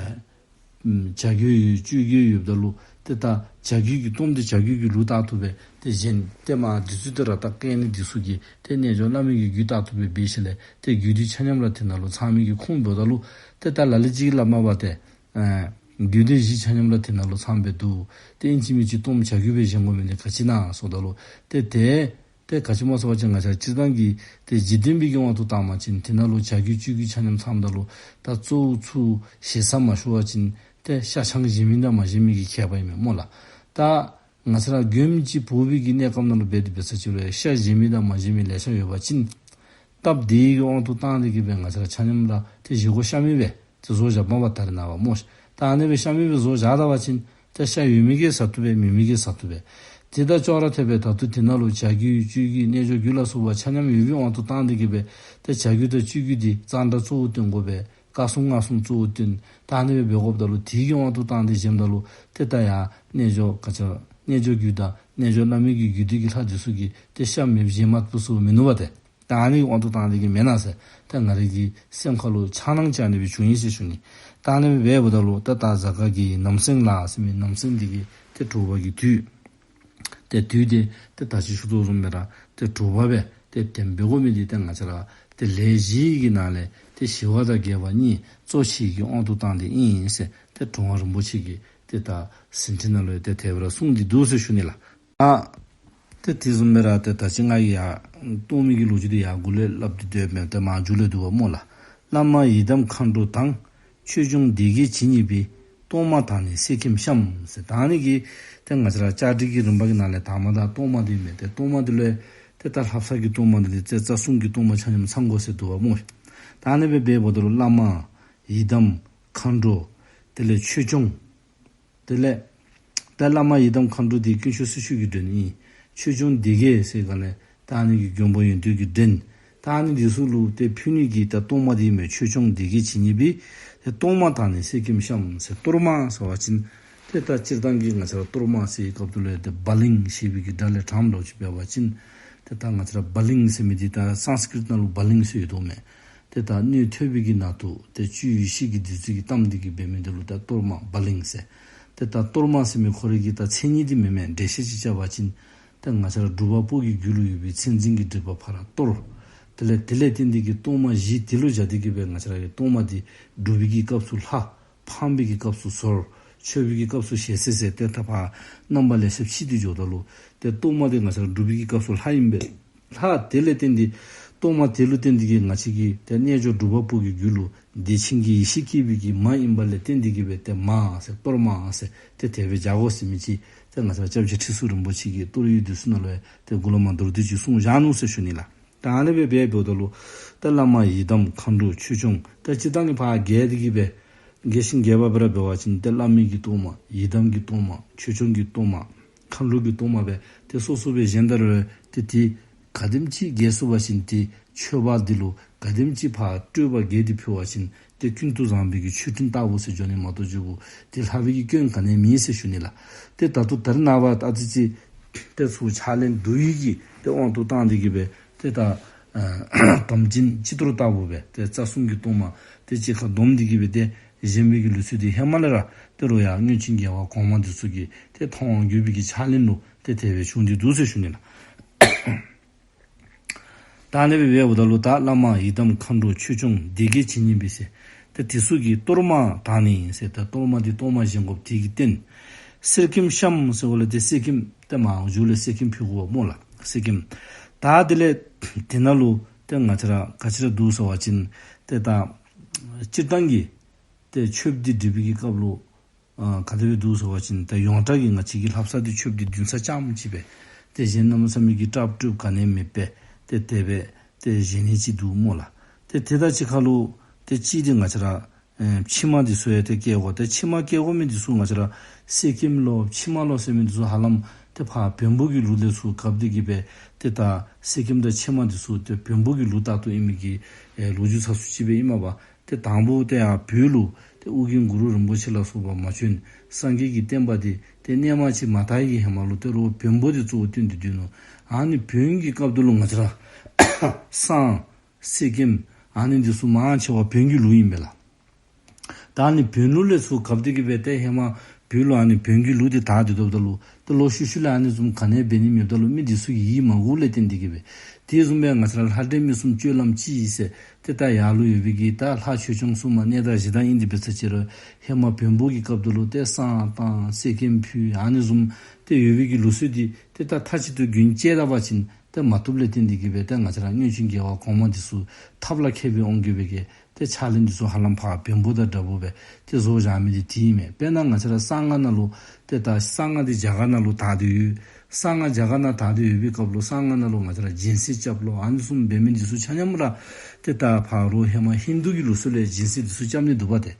ཨམ་བྱ་རྒྱུད་ཡོད་སྤྱོད་རྒྱུད་ཡོདཔ་ད་ལུ་ཏེ་ད་བྱ་རྒྱུད་ཀྱི་གཏོརམ་འདི་བྱ་རྒྱུད་ཀྱི་ལུགས་ལྟར་དུ་སྦེ་ཏེ་བཞེངས། ཏེ་མར་དེ་ཚུ་ཏེ་ར་ད་བཀལ་ནི་འདི་ཚུ་གིས་ཏེ་རྣལ་འབྱོར་བླ་མེད་ཀྱི་རྒྱུད་ལྟར་དུ་སྦེ་འབད་ཞིནམ་ལས་ཏེ་རྒྱུད་སྡེ་ཆ་མཉམ་ར་དེ་ནང་ལུ་ཚང་མི་གི་ཁུངས་འབདཝ་ད་ལུ་ཏེ་ད་ལ་ལུ་ཅིག་སླབ་མས་པ་ཏེ་ཨ་རྒྱུད་སྡེ་བཞི་ཆ་མཉམ་ར་དེ་ནང་ལུ་ཚངམ་སྦེ་འདུག། ཏེ་ཨིན་ཅི་མིན་ཅི་གཏོརམ་བྱ་རྒྱུད་སྦེ་བཞེངས་དགོ་མི་འདི་ག་ཅི་ཨིན་ན་ཟེརཝ་ད་ལུ་ཏེ་ཏེ་ཏེ་ག་ཅི་སྨོ་ཟེར་བ་ཅིན་ང་བཅས་སྤྱིར་བཏང་གི་ཏེ་འཇིག་རྟེན་པའི་གི་དབང་དུ་བཏང་བ་ཅིན་དེ་ནང་ལུ་བྱ་རྒྱུད་སྤྱོད་རྒྱུད་ཆ་མཉམ་ཚངམ་ད་ལུ་ད་གཙོ་བོ་ཚུར་ཞེ་ས་མ་ཞུ་བ་ཅིན་ཏེ་ཤ་ཆང་བཞེས་མི་དང་མ་བཞེས་མི་གི་ཁྱད་པར་ཨིན་མས་སྨོ་ལགས། ད་ང་བཅས་ར་མགྱོནམ་ཅིག་འབོ་བའི་གི་གནས་སྐབས་ནང་ལུ་འབད་དེ་འབད་ས་ཅིག་ལུ་ཡང་ཤ་བཞེས་མི་དང་མ་བཞེས་མི་ལེ་ཤ་ཡོད་པ་ཅིན་སྟབས་བདེ་གི་དབང་དུ་བཏང་སྟེ་གིས་སྦེ་ང་བཅས་ར་ཆ་མཉམ་ར་ཏེ་བཞེས་སྒོ་ཤ་མེད་སྦེ་ཏེ་བཟོ་བཞགཔ་མས་པ་ད་རེས་ནངས་པ་སྨོ་ཤ། ད་ཨ་ནི་སྦེ་ཤ་མེད་སྦེ་བཟོ་བཞག་ད་པ་ཅིན་ཏེ་ཤ་ཡོད་མི་གིས་ཟ་བཏུབ་པས། མེད་མི་གིས་ཟ་བཏུབ་པས། ཏེ་ད་ཅོག་ར་འཐདཔ་སྦེ་ད་ལྟོ་དེ་ནང་ལུ་བྱ་རྒྱུད་སྤྱོད་རྒྱུད་རྣལ་འབྱོར་རྒྱུད་ལ་སོགས་པ་ཆ་མཉམ་ཡོད་པའི་དབང་དུ་བཏང་སྟེ་གིས་སྦེ་ཏེ་བྱ་རྒྱུད་དང་སྤྱོད་རྒྱུད་འདི་གཙང་སྦྲ་གཙོ་བོ་བཏོན་དགོ་པས། དཀར་གསུམ་མངར་གསུམ་གཙོ་བོ་བཏོན། ད་ཨ་ནི་སྦེ་འབད་དགོཔ་ད་ལུ་དེ་གི་དབང་དུ་བཏང་སྟེ་བཞེངསམ་ད་ལུ་ཏེ་ད་ཡར་རྣལ་འབྱོར་ག་ཅི་རྣལ་འབྱོར་རྒྱུད་དང་རྣལ་འབྱོར་བླ་མེད་ཀྱི་རྒྱུད་སྡེ་གི་ལྷ་འདི་ཚུ་གིས་ཏེ་ཤ་མེདཔ་བཞེས་མ་བཏུབ་ཟེར་མིན་ནུག་པ་ཏེ། ད་ཨ་ནི་དབང་དུ་བཏང་སྟེ་གིས་མེན་ན་ཟེར་ད་ང་རའི་གི་སེམས་ཁ་ལུ་འཆར་སྣང་ཅིག་ཨ་ནི་སྦེ་བྱུང་ཡི་ཟེར་ཞུ་ནི། ད་ཨ་ནི་སྦེ་འབདཝ་ད་ལུ་ད་ད་གཟའ་སྐར་གྱི་ནམ་སེང་ལ་ཟེར་མི་ནམ་སེང་འདི་གིས་ཏེ་དྲོ་པ་གི་དུས། ཏེ་དུས་འདི་ཏེ་ད་ཅི་ཞུ་དོ་བཟུམ་སྦེ་ར་ཏེ་དྲོ་པ་སྦེ་ཏེ་དེམ་འབད་དགོ་མི་འདི་ཏེ་ང་བཅས་ར་ཏེ་ལས་བཞི་གི་ནང་ལས་ཏེ་ཞི་བ་དང་རྒྱས་པ་གཉིས་གཙོ་ཆེ་གི་དབང་དུ་བཏང་སྟེ་ཨིན་ཟེར་ཏེ་གྲུབ་དབང་རིན་པོ་ཆེ་གིས་ཏེ་ད་ཟིན་བྲིས་ནང་ལུ་ཡང་ཏེ་དེ་སྦེ་ར་གསུངས་ཏེ་འདུག་ཟེར་ཞུ་ནི་ལགས། ཨ་ཏེ་དེ་བཟུམ་སྦེ་ར་ཏེ་ད་ཅི་ང་གིས་ཡར་ གཏོར་མའི་གི་ལོ་རྒྱུས་འདི་ཡང་འགོ་ལས་སླབ་སྟེ་སྡོདཔ་མས། ཏེ་མར་མཇུག་ལས་འདུག་པ་སྨོ་ལགས། བླ་མ་ཡི་དམ་མཁའ་འགྲོ་དང་། ཆོས་སྐྱོང་སྡེ་བརྒྱད་ཇི་སྙེད་པའི། གཏོར་མ་དང་ནི་གསེར་སྐྱེམས་བཤམས་ཟེར། ད་ཨ་ནི་གི་ཏེ་ང་བཅས་ར་བཅའ་སྒྲིག་གི་རིམ་པ་གི་ནང་ལས་དང་པ་ད་གཏོར་མ་འདི་མས། ཏེ་གཏོར་མ་འདི་ལུ་ཏེ་ད་ལྷ་བསངས་ཀྱི་གཏོར་མ་འདི་ལས་ཏེ་རྩ་གསུམ་གྱི་གཏོར་མ་ཆ་མཉམ་ཚང་དགོ་ཟེར་འདུག་པ་སྨོ། ད་ཨ་ནི་སྦེ་འབདཝ་ད་ལུ་བླ་མ་ཡི་དམ་མཁའ་འགྲོ་དེ་ལས་ཆོས་སྐྱོང་དེ་ལས་ད་བླ་མ་ཡི་དམ་མཁའ་འགྲོ་འདི་དཀོན་མཆོག་སྲི་ཞུ་གི་མགྲོན་ཨིན། ཆོས་སྐྱོང་སྡེ་བརྒྱད་ཟེར་ག་ལས་ད་ཨ་ནི་གི་མགོན་པོ་ཡོན་ཏན་གྱི་མགྲོན། ད་ཨ་ནི་འདི་ཚུ་ལུ་ཏེ་ཕུལ་ནི་གི་ད་གཏོར་མ་འདི་མས། ཆོས་སྐྱོང་སྡེ་བརྒྱད་ཇི་སྙེད་པའི། ཏེ་གཏོར་མ་དང་ནི་གསེར་སྐྱེམས་བཤམས་ཟེར། གཏོར་མ་ཟེར་བ་ཅིན་ཏེ་ད་སྤྱིར་བཏང་གི་ང་བཅས་ར་གཏོར་མ་ཟེར་བའི་སྐབས་སུ་ལས་ཏེ་བ་ལིང་ཞེས་པའི་གི་སྒྲ་ལས་དྲངམ་ལོ་ཅིག་འབད་བ་ཅིན་ཏེ་ད་ང་བཅས་ར་བ་ལིང་ཟེར་མི་འདི་ད་སཾསྐྲྀཏ་ནང་ལུ་བ་ལིང་ཟེར་ཡོད་དོ་མས། ཏེ་ད་སྣོད་ཐོད་པའི་གི་ནང་དུ་ཏེ་བཅུད་ཡེ་ཤེས་ཀྱི་བདུད་རྩི་གིས་གཏམས་ཏེ་གི་འབད་མི་འདི་ལུ་ད་གཏོར་མ་བ་ལིང་ཟེར། ཏེ་ད་གཏོར་མ་ཟེར་མི་ཁོ་རའི་གི་ད་མཚན་ཉིད་འདི་མེན་མས། འགྲེལ་བཤད་ཅིག་རྐྱབ་པ་ཅིན་ཏེ་ང་བཅས་ར་སྒྲུབ་པ་པོ་གི་རྒྱུད་ལུ་ཡོད་པའི་མཚན་འཛིན་གྱི་སྒྲིབ་པ་ཕར་གཏོར། དེ་ལས་དེ་ལས་བརྟེན་ཏེ་གི་གཏོར་མ་གཞི་དེ་ལུ་བཞག་སྟེ་གི་སྦེ་ང་བཅས་ར་གི་གཏོར་མ་འདི་སྒྲུབ་པའི་གི་སྐབས་སུ་ལྷ། ཕངས་པའི་གི་སྐབས་སུ་ཟོར། མཆོད་པའི་གི་སྐབས་སུ་ཞལ་ཟས་ཟེར། ཏེ་ད་ཕར་རྣམ་པ་ལེ་ཤ་ཕྱེ་སྟེ་འགྱོཝ་ད་ལུ་ཏེ་གཏོར་མ་འདི་ང་བཅས་ར་སྒྲུབ་པའི་གི་སྐབས་སུ་ལྷ་ཨིན་པས། ལྷ་དེ་ལས་བརྟེན་ཏེ་གཏོར་མ་དེ་ལུ་བརྟེན་ཏེ་གི་ང་བཅས་ཀྱི་ཏེ་རྣལ་འབྱོར་སྒྲུབ་པ་པོ་གི་རྒྱུད་ལུ་བདེ་ཆེན་གྱི་ཡེ་ཤེས་སྐྱེས་པའི་གི་མ་ཨིན་པ་ལས་བརྟེན་ཏེ་གི་སྦེ་ཏེ་མ་ཟེར་གཏོར་མ་ཟེར་ཏེ་དེ་སྦེ་བྱ་དགོ་ཟེར་མི་ཅིག་ཏེ་ང་བཅས་ར་སྐྱབས་རྗེ་ཁྲི་ཟུར་རིན་པོ་ཆེ་གིས་གཏོར་ཡུལ་འདི་ཚུ་ནང་ལུ་ཏེ་མགུ་ལས་མར་མདོར་བསྡུས་ཅིག་གསུངས་བཞག་ནུག་ཟེར་ཞུ་ནི་ལགས། ད་ཨ་ནི་སྦེ་འབདཝ་ད་ལུ་ད་བླ་མ་ཡི་དམ་མཁའ་འགྲོ་ཆོས་སྐྱོང་ད་སྤྱིར་བཏང་གི་ཕར་རྒྱས་ཏེ་གི་སྦེ་རྒྱས་ཤིང་རྒྱས་པ་སྦེ་ར་འབད་བ་ཅིན་ཏེ་བླ་མའི་གི་གཏོར་མ་ཡི་དམ་གྱི་གཏོར་མ་ཆོས་སྐྱོང་གི་གཏོར་མ་མཁའ་འགྲོ་གི་གཏོར་མ་སྦེ་ཏེ་སོ་སོ་སྦེ་བཞེངས་ད་རུང་ཏེ་དེ་ག་དེམ་ཅིག་རྒྱས་སོང་བ་ཅིན་ཏེ་མཆོད་པ་འདི་ལུ་ག་དེམ་ཅིག་ཕར་སྤྲོས་པ་རྒྱས་ཏེ་ཕུལ་བ་ཅིན་ཏེ་ཀུན་ཏུ་བཟང་པོའི་གི་མཆོད་སྤྲིན་ལྟ་བུ་ཟེར་འགྱོ་ནི་མ་གཏོགས་འགྱོ་བོ་ཏེ་ལྷག་པའི་གི་སྐྱོན་ག་ནི་མེད་ཟེར་ཞུ་ནི་ལགས། ཏེ་ད་ལྟོ་ད་རེས་ནངས་པ་ཨ་ཙི་ཅིག་ཏེ་ཚུར་ཕྱག་ལེན་བསྡུ་ཡི་གི་ཏེ་དབང་དུ་བཏང་སྟེ་གི་སྦེ་ཏེ་ད་ཨ་དམ་ཅན་སྤྱི་གཏོར་ལྟ་བུ་སྦེ་ཏེ་རྩ་གསུམ་གྱི་གཏོར་མ་ཏེ་གཅིག་ཁར་བསྡོམས་ཏེ་གི་སྦེ་ཏེ་བཞེངས་པའི་གི་ལུགས་སྲོལ་འདི་ཧེ་མ་ལས་ར་ད་རུང་ཡང་སྔོན་བྱོན་རྒྱལ་བ་གོང་མ་འདི་ཚུ་གི་ཏེ་མཐོང་བ་བརྒྱུད་པའི་གི་ཕྱག་ལེན་ལུ་ཏེ་དེ་སྦེ་བྱུང་སྟེ་འདུག་ཟེར་ཞུ་ནི་ལགས། ད་ཨ་ནི་སྦེ་འབདཝ་ད་ལུ་ད་བླ་མ་ཡི་དམ་མཁའ་འགྲོ་ཆོས་སྐྱོང་སྡེ་བརྒྱད་ཇི་སྙེད་པའི་ཟེར། ཏེ་དེ་ཚུ་གི་གཏོར་མ་དང་ནི་ཟེར། ད་གཏོར་མ་འདི་གཏོར་མ་བཞེངས་དགོཔ་དེ་གི་རྟེན། གསེར་སྐྱེམས་བཤམས་ཟེར་བ་ལས་ཏེ་གསེར་སྐྱེམས་ཏེ་མར་མཇུག་ལས་གསེར་སྐྱེམས་ཕུལ་དགོཔ་སྨོ་ལགས། གསེར་སྐྱེམས། ད་དེ་ལས་དེ་ནང་ལུ་ཏེ་ང་བཅས་ར་ག་ཅི་ར་འདུག་ཟེར་བ་ཅིན་ཏེ་ད་སྤྱིར་བཏང་གི་ཏེ་མཆོད་པ་འདི་སྒྲིག་པའི་གི་སྐབས་ལུ་ཨ་ག་དེ་སྦེ་འདུག་ཟེར་བ་ཅིན་ད་ཡོངས་གྲགས་ཀྱི་ང་བཅས་ཀྱི་ལྷ་བསངས་འདི་མཆོད་པ་འདི་བདུན་ཚར་རྐྱངམ་ཅིག་སྦེ་ཏེ་གཞན་གནམ་མེད་ས་མེད་ཀྱི་སྲབ་སྲུབ་ག་ནི་མེད་པར་ཏེ་དེ་སྦེ་ཏེ་བཞེངས་ནི་ཅིག་འདུག་སྨོ་ལགས། ཏེ་དེ་དང་གཅིག་ཁར་ལུ་ཏེ་གཅིག་འདི་ང་བཅས་ར་ཨེ་ཕྱེ་མར་འདི་ཚུ་ཡང་ཏེ་བཀལ་དགོ། ཏེ་ཕྱེ་མར་བཀལ་དགོ་མི་འདི་ཚུ་ང་བཅས་ར་གསེར་སྐྱེམས་ལོ་ཕྱེ་མར་ལོ་ཟེར་མི་འདི་ཚུ་ཧ་ལམ་ཏེ་ཕར་བོན་པོ་གི་ལུགས་ལས་ཚུར་བཀབ་སྟེ་གི་སྦེ་ཏེ་ད་གསེར་སྐྱེམས་དང་ཕྱེ་མར་འདི་ཚུ་ཏེ་བོན་པོ་གི་ལུགས་ལྟར་དུ་ཨིན་མི་གི་ཨེ་ལོ་རྒྱུས་ཚ་སུ་ཅིག་སྦེ་ཨིན་མས་པ། ཏེ་དང་པོ་ཏེ་ཡར་བོད་ལུ་ཏེ་ཨོ་རྒྱན་གུ་རུ་རིན་པོ་ཆེ་ལ་སོགས་པ་མ་བྱོན་སངས་རྒྱས་ཀྱི་བསྟན་པ་འདི་ཏེ་གནས་མ་ཅིག་མ་དར་བའི་གི་ཧེ་མ་ལུ་ཏེ་རོགས་བོན་པོ་འདི་གཙོ་བོ་བཏོན་ཏེ་སྡོད་ནུག། ཨ་ནི་བོན་གྱི་སྐབས་དེ་ལུ་ང་བཅས་ར་བསངས་གསེར་སྐྱེམས་ཨ་ནི་འདི་ཚུ་མང་ཆེ་བ་བོན་གྱི་ལུགས་ཨིན་པས་ལགས། ད་ཨ་ནི་བོན་ལུགས་ལས་ཚུར་བཀབ་སྟེ་གི་སྦེ་ཏེ་ཧེ་མ་བོད་ལུ་ཨ་ནི་བོན་གྱི་ལུགས་འདི་དར་ཏེ་སྡོདཔ་ད་ལུ་ཏེ་ལོག་ཤུལ་ཤུལ་ལས་ཨ་ནི་བཟུམ་ག་ནི་འབད་ནི་མེདཔ་ད་ལུ་མི་འདི་ཚུ་གི་ཡིད་མ་འགུགས་ལས་བརྟེན་ཏེ་གི་སྦེ་དེ་བཟུམ་སྦེ་ང་བཅས་ར་ལྷ་འདྲེ་མི་གསུམ་སྤྱོད་ལམ་གཅིག་ཨིན་ཟེར། ཏེ་ད་ཡར་ལུ་ཡོད་པའི་གི་ད་ལྷ་ཆོས་སྐྱོང་སྲུང་མ་གནས་བདག་གཞི་བདག་ཨིན་ཏེ་འབད་ས་ཅིག་རུང་ཧེ་མ་བོན་པོ་གི་སྐབས་དེ་ལུ་ཏེ་བསངས་བཏང་གསེར་སྐྱེམས་ཕུལ་ཨ་ནི་བཟུམ་ཏེ་ཡོད་པའི་གི་ལུགས་སྲོལ་འདི་ཏེ་ད་མཐའ་གཅིག་ཏུ་རྒྱུན་བཅད་ད་པ་ཅིན་ཏེ་མ་བཏུབ་ལས་བརྟེན་ཏེ་གི་སྦེ་ཏེ་ང་བཅས་ར་སྔོན་བྱོན་རྒྱལ་བ་གོང་མ་འདི་ཚུ་ཐབས་ལ་མཁས་པའི་དབང་གིས་སྦེ་གི་ཏེ་ཕྱག་ལེན་འདི་ཚུ་ཧ་ལམ་ཕར་བོན་པོ་དང་འདྲ་བོ་སྦེ་ཏེ་བཟོ་བཞག་མི་འདི་དེ་ཨིན་མས། དཔེར་ན་ང་བཅས་ར་གསང་སྔགས་ནང་ལུ་ཏེ་ད་གསང་སྔགས་འདི་རྒྱ་གར་ནང་ལུ་དར་ཏེ་ཡོད། གསང་སྔགས་རྒྱ་གར་ནང་དར་ཏེ་ཡོད་པའི་སྐབས་ལུ་གསང་སྔགས་ནང་ལུ་ང་བཅས་ར་སྦྱིན་སྲེག་རྐྱབ་ལོ་ཨ་ནི་བཟུམ་འབད་མི་འདི་ཚུ་ཆ་མཉམ་ར་ཏེ་ད་ཕར་རོགས་ཧེ་མ་ཧིན་དུ་གི་ལུགས་སྲོལ་ལས་སྦྱིན་སྲེག་འདི་ཚུ་རྐྱབ་ནི་འདུག་པ་ཏེ།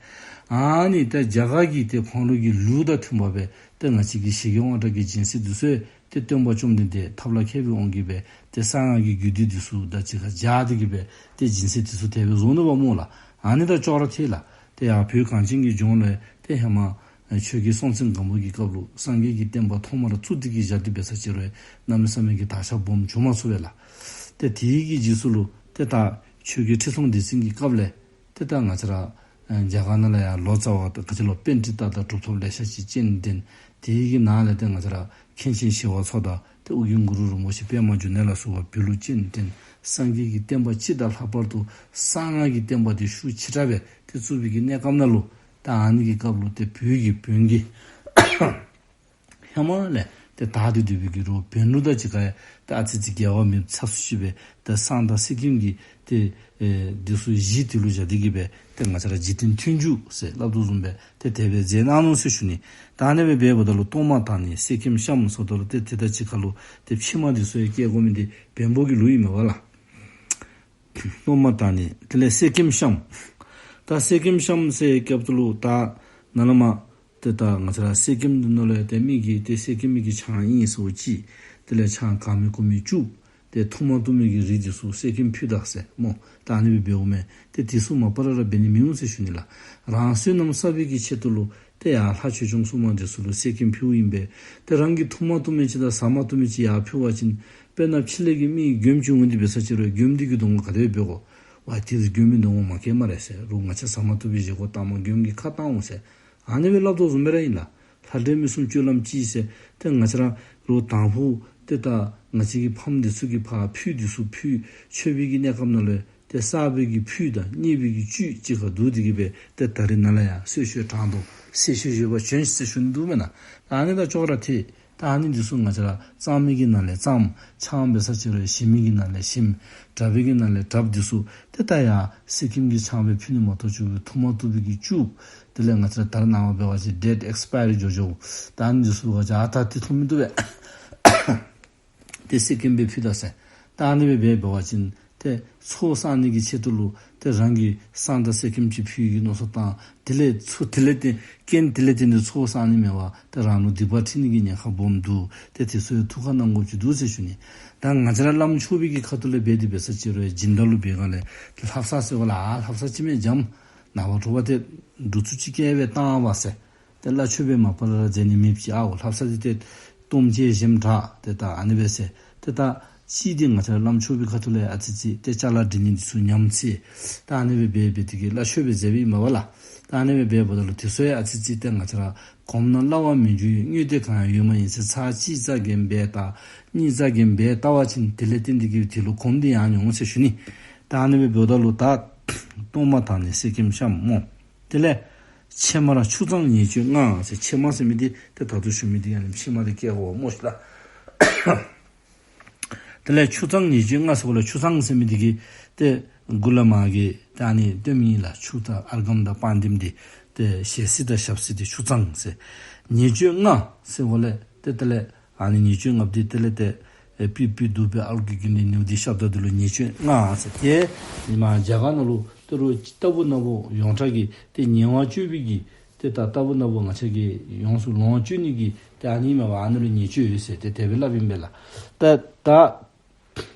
ཨ་ནི་ཏེ་རྒྱ་གར་གྱི་ཏེ་ཁོང་ར་གི་ལུགས་དང་མཐུན་པ་སྦེ་ཏེ་ང་བཅས་ཀྱི་ཞི་རྒྱས་དབང་དྲག་གི་སྦྱིན་སྲེག་འདི་ཚུ་ཏེ་སྟོན་པ་བཅོམ་ལྡན་འདས་ཐབས་ལ་མཁས་པའི་དབང་གིས་སྦེ་ཏེ་གསང་སྔགས་ཀྱི་རྒྱུད་སྡེ་འདི་ཚུ་དང་གཅིག་ཁར་སྦྱར་ཏེ་གི་སྦེ་ཏེ་སྦྱིན་སྲེག་འདི་ཚུ་དེ་སྦེ་བཟོ་ནུག་པ་སྨོ་ལགས། ཨ་ནི་དང་ཅོག་ར་འཐད་ལགས། ཏེ་ཡར་བོད་གངས་ཅན་གྱི་ལྗོངས་ལུ་ཏེ་ཧེ་མ་ཆོས་རྒྱལ་སྲོང་བཙན་སྒམ་པོ་གི་སྐབས་ལུ་སངས་རྒྱས་ཀྱི་བསྟན་པ་ཐོག་མར་བཙུགས་ཏེ་གི་བཞག་སྟེ་འབད་ས་ཅིག་རུང་གནམ་མེད་ས་མེད་ཀྱི་དར་ཁྱབ་སྦོམ་བྱུང་མ་ཚུགས་པས་ལགས། ཏེ་དེའི་གི་རྗེས་སུ་ལུ་ཏེ་ད་ཆོས་རྒྱལ་ཁྲི་སྲོང་ལྡེ་བཙན་གྱི་སྐབས་ལས་ཏེ་ད་ང་བཅས་ར་ཨ་རྒྱ་གར་ནང་ལས་ཡར་ལོ་ཙཱ་བ་དང་ག་ཅི་ལོ་པཎྜི་ཏ་དང་གྲུབ་ཐོབ་ལེ་ཤ་ཅིག་སྤྱན་འདྲེན། དེའི་གི་ནང་ལས་ཏེ་ང་བཅས་ར་མཁན་ཆེན་ཞི་བ་འཚོ་དང་ཏེ་ཨོ་རྒྱན་གུ་རུ་རིན་པོ་ཆེ་པདྨ་འབྱུང་གནས་ལ་སོགས་པ་བོད་ལུ་སྤྱན་འདྲེན། སངས་རྒྱས་ཀྱི་བསྟན་པ་སྤྱི་དང་ལྷག་པར་དུ་གསང་སྔགས་ཀྱི་བསྟན་པ་འདི་ཤུགས་ཆེ་དྲགས་སྦེ་ཏེ་བཙུགས་པའི་གི་གནས་སྐབས་ནང་ལུ་ད་ཨ་ནི་གི་སྐབས་ལུ་ཏེ་བོད་ཀྱི་བོན་གྱི་ཧེ་མ་ལས་ ཏེ་དར་ཏེ་སྡོད་པའི་གི་རོགས་བོན་ལུགས་དང་གཅིག་ཁར་ཡང་ཏེ་ཨ་ཙི་ཙི་འགལ་བ་མེདཔ་ཚ་སུ་ཅིག་སྦེ་ཏེ་བསང་དང་གསེར་སྐྱེམས་ཀྱི་ཏེ་ཨེ་འདི་ཚུ་གཞི་དེ་ལུ་བཞག་སྟེ་གི་སྦེ་ཏེ་ང་བཅས་ར་འཇིག་རྟེན་མཐུན་འཇུག་ཟེར་སླབ་དོ་བཟུམ་སྦེ་ཏེ་དེ་སྦེ་མཛད་གནང་ནུག་ཟེར་ཞུ་ནི། ད་ཨ་ནི་སྦེ་འབདཝ་ད་ལུ་གཏོར་མ་དང་ནི་གསེར་སྐྱེམས་བཤམས་ཟེརཝ་ད་ལུ་ཏེ་དེ་དང་གཅིག་ཁར་ལུ་ཏེ་ཕྱེ་མར་འདི་ཚུ་ཡང་བཀལ་དགོ་མི་འདི་བོན་པོ་གི་ལུགས་ཨིན་མས་པ་ལགས། གཏོར་མ་དང་ནི་དེ་ལས་གསེར་སྐྱེམས་བཤམས། ད་གསེར་སྐྱེམས་བཤམས་ཟེར་སྐབས་དེ་ལུ་ད་ནཱ་ལས་མར་ཏེ་ད་ང་བཅས་ར་གསེར་སྐྱེམས་འདི་ནང་ལུ་ཡང་ཏེ་མི་གི་ཏེ་གསེར་སྐྱེམས་མི་གི་ཆང་ཨིན་ཟེརཝ་ཅིག། དེ་ལས་ཆང་གང་མི་གོ་མི་བཅུག། ཏེ་འཐུང་མ་བཏུབ་མི་གི་རིགས་འདི་ཚུ་གསེར་སྐྱེམས་ཕུལ་ད་ཟེར་སྨོ། ད་ཨ་ནི་སྦེ་འབདཝ་མས། ཏེ་དེ་ཚུ་མ་པ་ལས་ར་འབད་ནི་མི་འོང་ཟེར་ཞུ་ནི་ལགས། རང་བསོད་ནམས་བསག་པའི་གི་ཆེད་དུ་ལུ་ཏེ་ཡར་ལྷ་ཆོས་སྐྱོང་སྲུང་མ་འདི་ཚུ་ལུ་གསེར་སྐྱེམས་ཕུལཝ་ཨིན་པས། ཏེ་རང་གིས་འཐུང་མ་བཏུབ་མི་ཅིག་དང་ཟ་མ་བཏུབ་མི་ཅིག་ཡར་ཕུལ་བ་ཅིན་དཔེར་ན་ཕྱི་ལས་ཀྱི་མི་གིས་མགྱོནམ་ཅིག་འོང་སྟེ་འབད་ས་ཅིག་རུང་མགྱོནམ་འདི་གིས་གདོང་ཁ་ག་དེ་སྦེ་འབད་དགོ། ཝའི་དེ་མགྱོནམ་གིས་གདོང་ཁ་མ་བཀལ་སྨ་རེ་ཟེར། རོགས་ང་བཅས་ཟ་མ་བཏུབ་པའི་བཞེས་སྒོ་བཏངམ་མགྱོནམ་གིས་ཁ་བཏང་འོང་ཟེར། ཨ་ནི་སྦེ་སླབ་དོ་བཟུམ་སྦེ་ར་ཨིན་ལགས། ལྷ་འདྲེ་མི་གསུམ་སྤྱོད་ལམ་གཅིག་ཟེར། ཏེ་ང་བཅས་ར་ལུ་དང་ཕུ་ཏེ་ད་ང་བཅས་ཀྱི་ཕམ་འདི་ཚུ་གིས་ཕར་ཕུད་འདི་ཚུ་ཕུད་མཆོད་པའི་གི་གནས་སྐབས་ནང་ལུ་ཏེ་བསགས་པའི་གི་ཕུད་དང་མཉེས་པའི་གི་བཅུད་གཅིག་ཁར་བསྡུ་སྟེ་གི་སྦེ་ཏེ་ད་རིས་ནཱ་ལས་ཡར་གསོལ་མཆོད་དྲང་དོ། གསོལ་མཆོད་བཞེས་པར་བྱོན་ཟེར་ཞུ་ནི་འདུག་མེན་ན། ད་ཨ་ནི་དང་ཅོག་ར་འཐད། ད་ཨ་ནི་འདི་ཚུ་ང་བཅས་ར་གཙང་མའི་གི་ནང་ལས་གཙང་མ། ཆང་འབད་ས་ཅིག་རུང་ཞིམ་མི་གི་ནང་ལས་ཞིམ། དྲག་པའི་གི་ནང་ལས་དྲགཔ་འདི་ཚུ་ཏེ་ད་ཡར་གསེར་སྐྱེམས་ཀྱི་ཆང་སྦེ་ཕུལ་ནི་མ་གཏོགས་ཅིག་འཐུང་མ་བཏུབ་པའི་གི་བཅུག། དེ་ལས་ང་བཅས་ར་ད་རེས་ནངས་པ་འབད་བ་ཅིན་ཌེཊ་ཨེགསི་པ་ཡ་རི་འགྱོ་འགྱོཝ། ད་ཨ་ནི་འདི་ཚུ་ག་ཅི་ཨ་ད་འདི་འཐུང་མི་བཏུབ་པས། ཏེ་གསེར་སྐྱེམས་སྦེ་ཕུལ་ད་ཟེར། ད་ཨ་ནི་སྦེ་འབད་འབད་བ་ཅིན་ཏེ་ཚོགས་བསག་ནི་གི་ཆེད་དུ་ལུ་ཏེ་རང་གིས་བསང་དང་གསེར་སྐྱེམས་ཅིག་ཕུལ་གྱི་མནོ་བསམ་བཏང་། དེ་ལས་ཚོགས་དེ་ལས་ཏེ་རྐྱེན་དེ་ལས་བརྟེན་ཏེ་ཚོགས་བསག་ནི་མེད་པར་ཏེ་རང་ལུ་སྡིག་པ་འཁྲི་ནི་གི་ཉེན་ཁ་སྦོམ་འདུག། ཏེ་དེ་ཚུ་ཡང་ཐུགས་ཁར་གནང་དགོཔ་ཅིག་འདུག་ཟེར་ཞུ་ནི། ད་ང་བཅས་ར་བླམ་ཆོས་པའི་གི་ཁ་ཐུག་ལས་འབད་དེ་འབད་ས་ཅིག་རུང་སྦྱིན་བདག་ལུ་འབད་ག་ལས་ཏེ་ལྷ་བསང་ཟེར་བ་ལ་ཨ་ལྷ་བསང་ཅིག་མས་འཇམ། ནངས་པ་དྲོ་པ་ཏེ་འབྲུ་ཚུ་ཅིག་བཀལ་སྦེ་བཏང་བ་ཟེར། ཏེ་བླ་མཆོད་པས་མ་པ་ལས་ར་མཛད་ནི་མེདཔ་ཅིག། ཨའོ་ལྷ་བསང་འདི་ཏེ་གཏོརམ་ཅིག་བཞེངམ་དྲག། ཏེ་ད་ཨ་ནི་སྦེ་ཟེར། ཏེ་ད་ཅིག་འདི་ང་བཅས་ར་བླམ་ཆོས་པའི་ཁ་ཐུག་ལས་ཨ་ཙི་ཙི་ཏེ་ཅ་ལ་སྒྲིག་ནི་འདི་ཚུ་ཉམས་ཅིག། ད་ཨ་ནི་སྦེ་འབད་འབད་དེ་གིས་བླ་མཆོད་པས་མཛད་པའི་མ་པ་ལས། ད་ཨ་ནི་སྦེ་འབད་འབདཝ་ད་ལུ་དེ་ཚུ་ཡང་ཨ་ཙི་ཙི་ཏེ་ང་བཅས་ར་གོམས་ན་སླ་བར་མི་འགྱུར་བའི། དངོས་དེ་གང་ཡང་ཡོད་མ་ཡིན་ཟེར། ཚར་གཅིག་རྩ་འགེངས་འབད་ལྟ། གཉིས་རྩ་འགེངས་འབད་ལྟ་བ་ཅིན་དེ་ལས་བརྟེན་ཏེ་གིས་དེ་ལུ་གོམས་འདི་ཡང་འོང་ཟེར་ཞུ་ནི། ད་ཨ་ནི་སྦེ་འབདཝ་ད་ལུ་ད་གཏོར་མ་དང་ནི་གསེར་སྐྱེམས་བཤམས་སྨོ། དེ་ལས་ཕྱེ་མར་ཆུ་གཙང་ཉེར་སྤྱོད་ལྔ་ཟེར། ཕྱེ་མར་ཟེར་མི་འདི་ཏེ་ད་ལྟོ་ཞུ་མི་འདི་ཡང་ཕྱེ་མར་འདི་བཀལ་དགོ་སྨོ་ཤིག་ལགས། དེ་ལས་ཆུ་གཙང་ཉེར་སྤྱོད་ལྔ་ཟེརཝ་ལས་ཆུ་གཙང་ཟེར་མི་འདི་གིས་ཏེ་གུ་ལ་མ་གི་ད་ཨ་ནི་སྟོནམ་ཨིན་ལགས། ཆུ་དང་ཨརྒྷཾ་དང་པཱདྱཾ་འདི་ཏེ་ཞལ་བསིལ་དང་ཞབས་བསིལ་འདི་ཆུ་གཙང་ཟེར། ཉེར་སྤྱོད་ལྔ་ཟེརཝ་ལས་ཏེ་དེ་ལས་ཨ་ནི་ཉེར་སྤྱོད་ལྔ་པོ་འདི་དེ་ལས་ཏེ་ཨེ་པིར་པིར་བདུག་པའི་ཨ་ལོ་ཀེ་གིང་ཏེ་ནཻ་ཝི་དྱ་ཤབྡ་འདི་ལུ་ཉེར་སྤྱོད་ལྔ་ཟེར། ཏེ་ཨིན་མས། རྒྱ་གར་ནང་ལུ་ཏེ་རོགས་ལྟ་བུ་ན་བུ་ཡོངས་གྲགས་ཀྱི་ཏེ་ཉེ་བར་སྤྱོད་པའི་གི་ཏེ་ད་ལྟ་བུ་ན་བུ་ང་བཅས་ཀྱིས་ཡོངས་སུ་ལོངས་སྤྱོད་ནི་གི་ཏེ་ཨ་ནི་མས་པ། ཨ་ནི་ལུ་ཉེར་སྤྱོད་ཟེར་ཏེ་དེ་སྦེ་སླབ་ཨིན་པས་ལགས། ད་ད་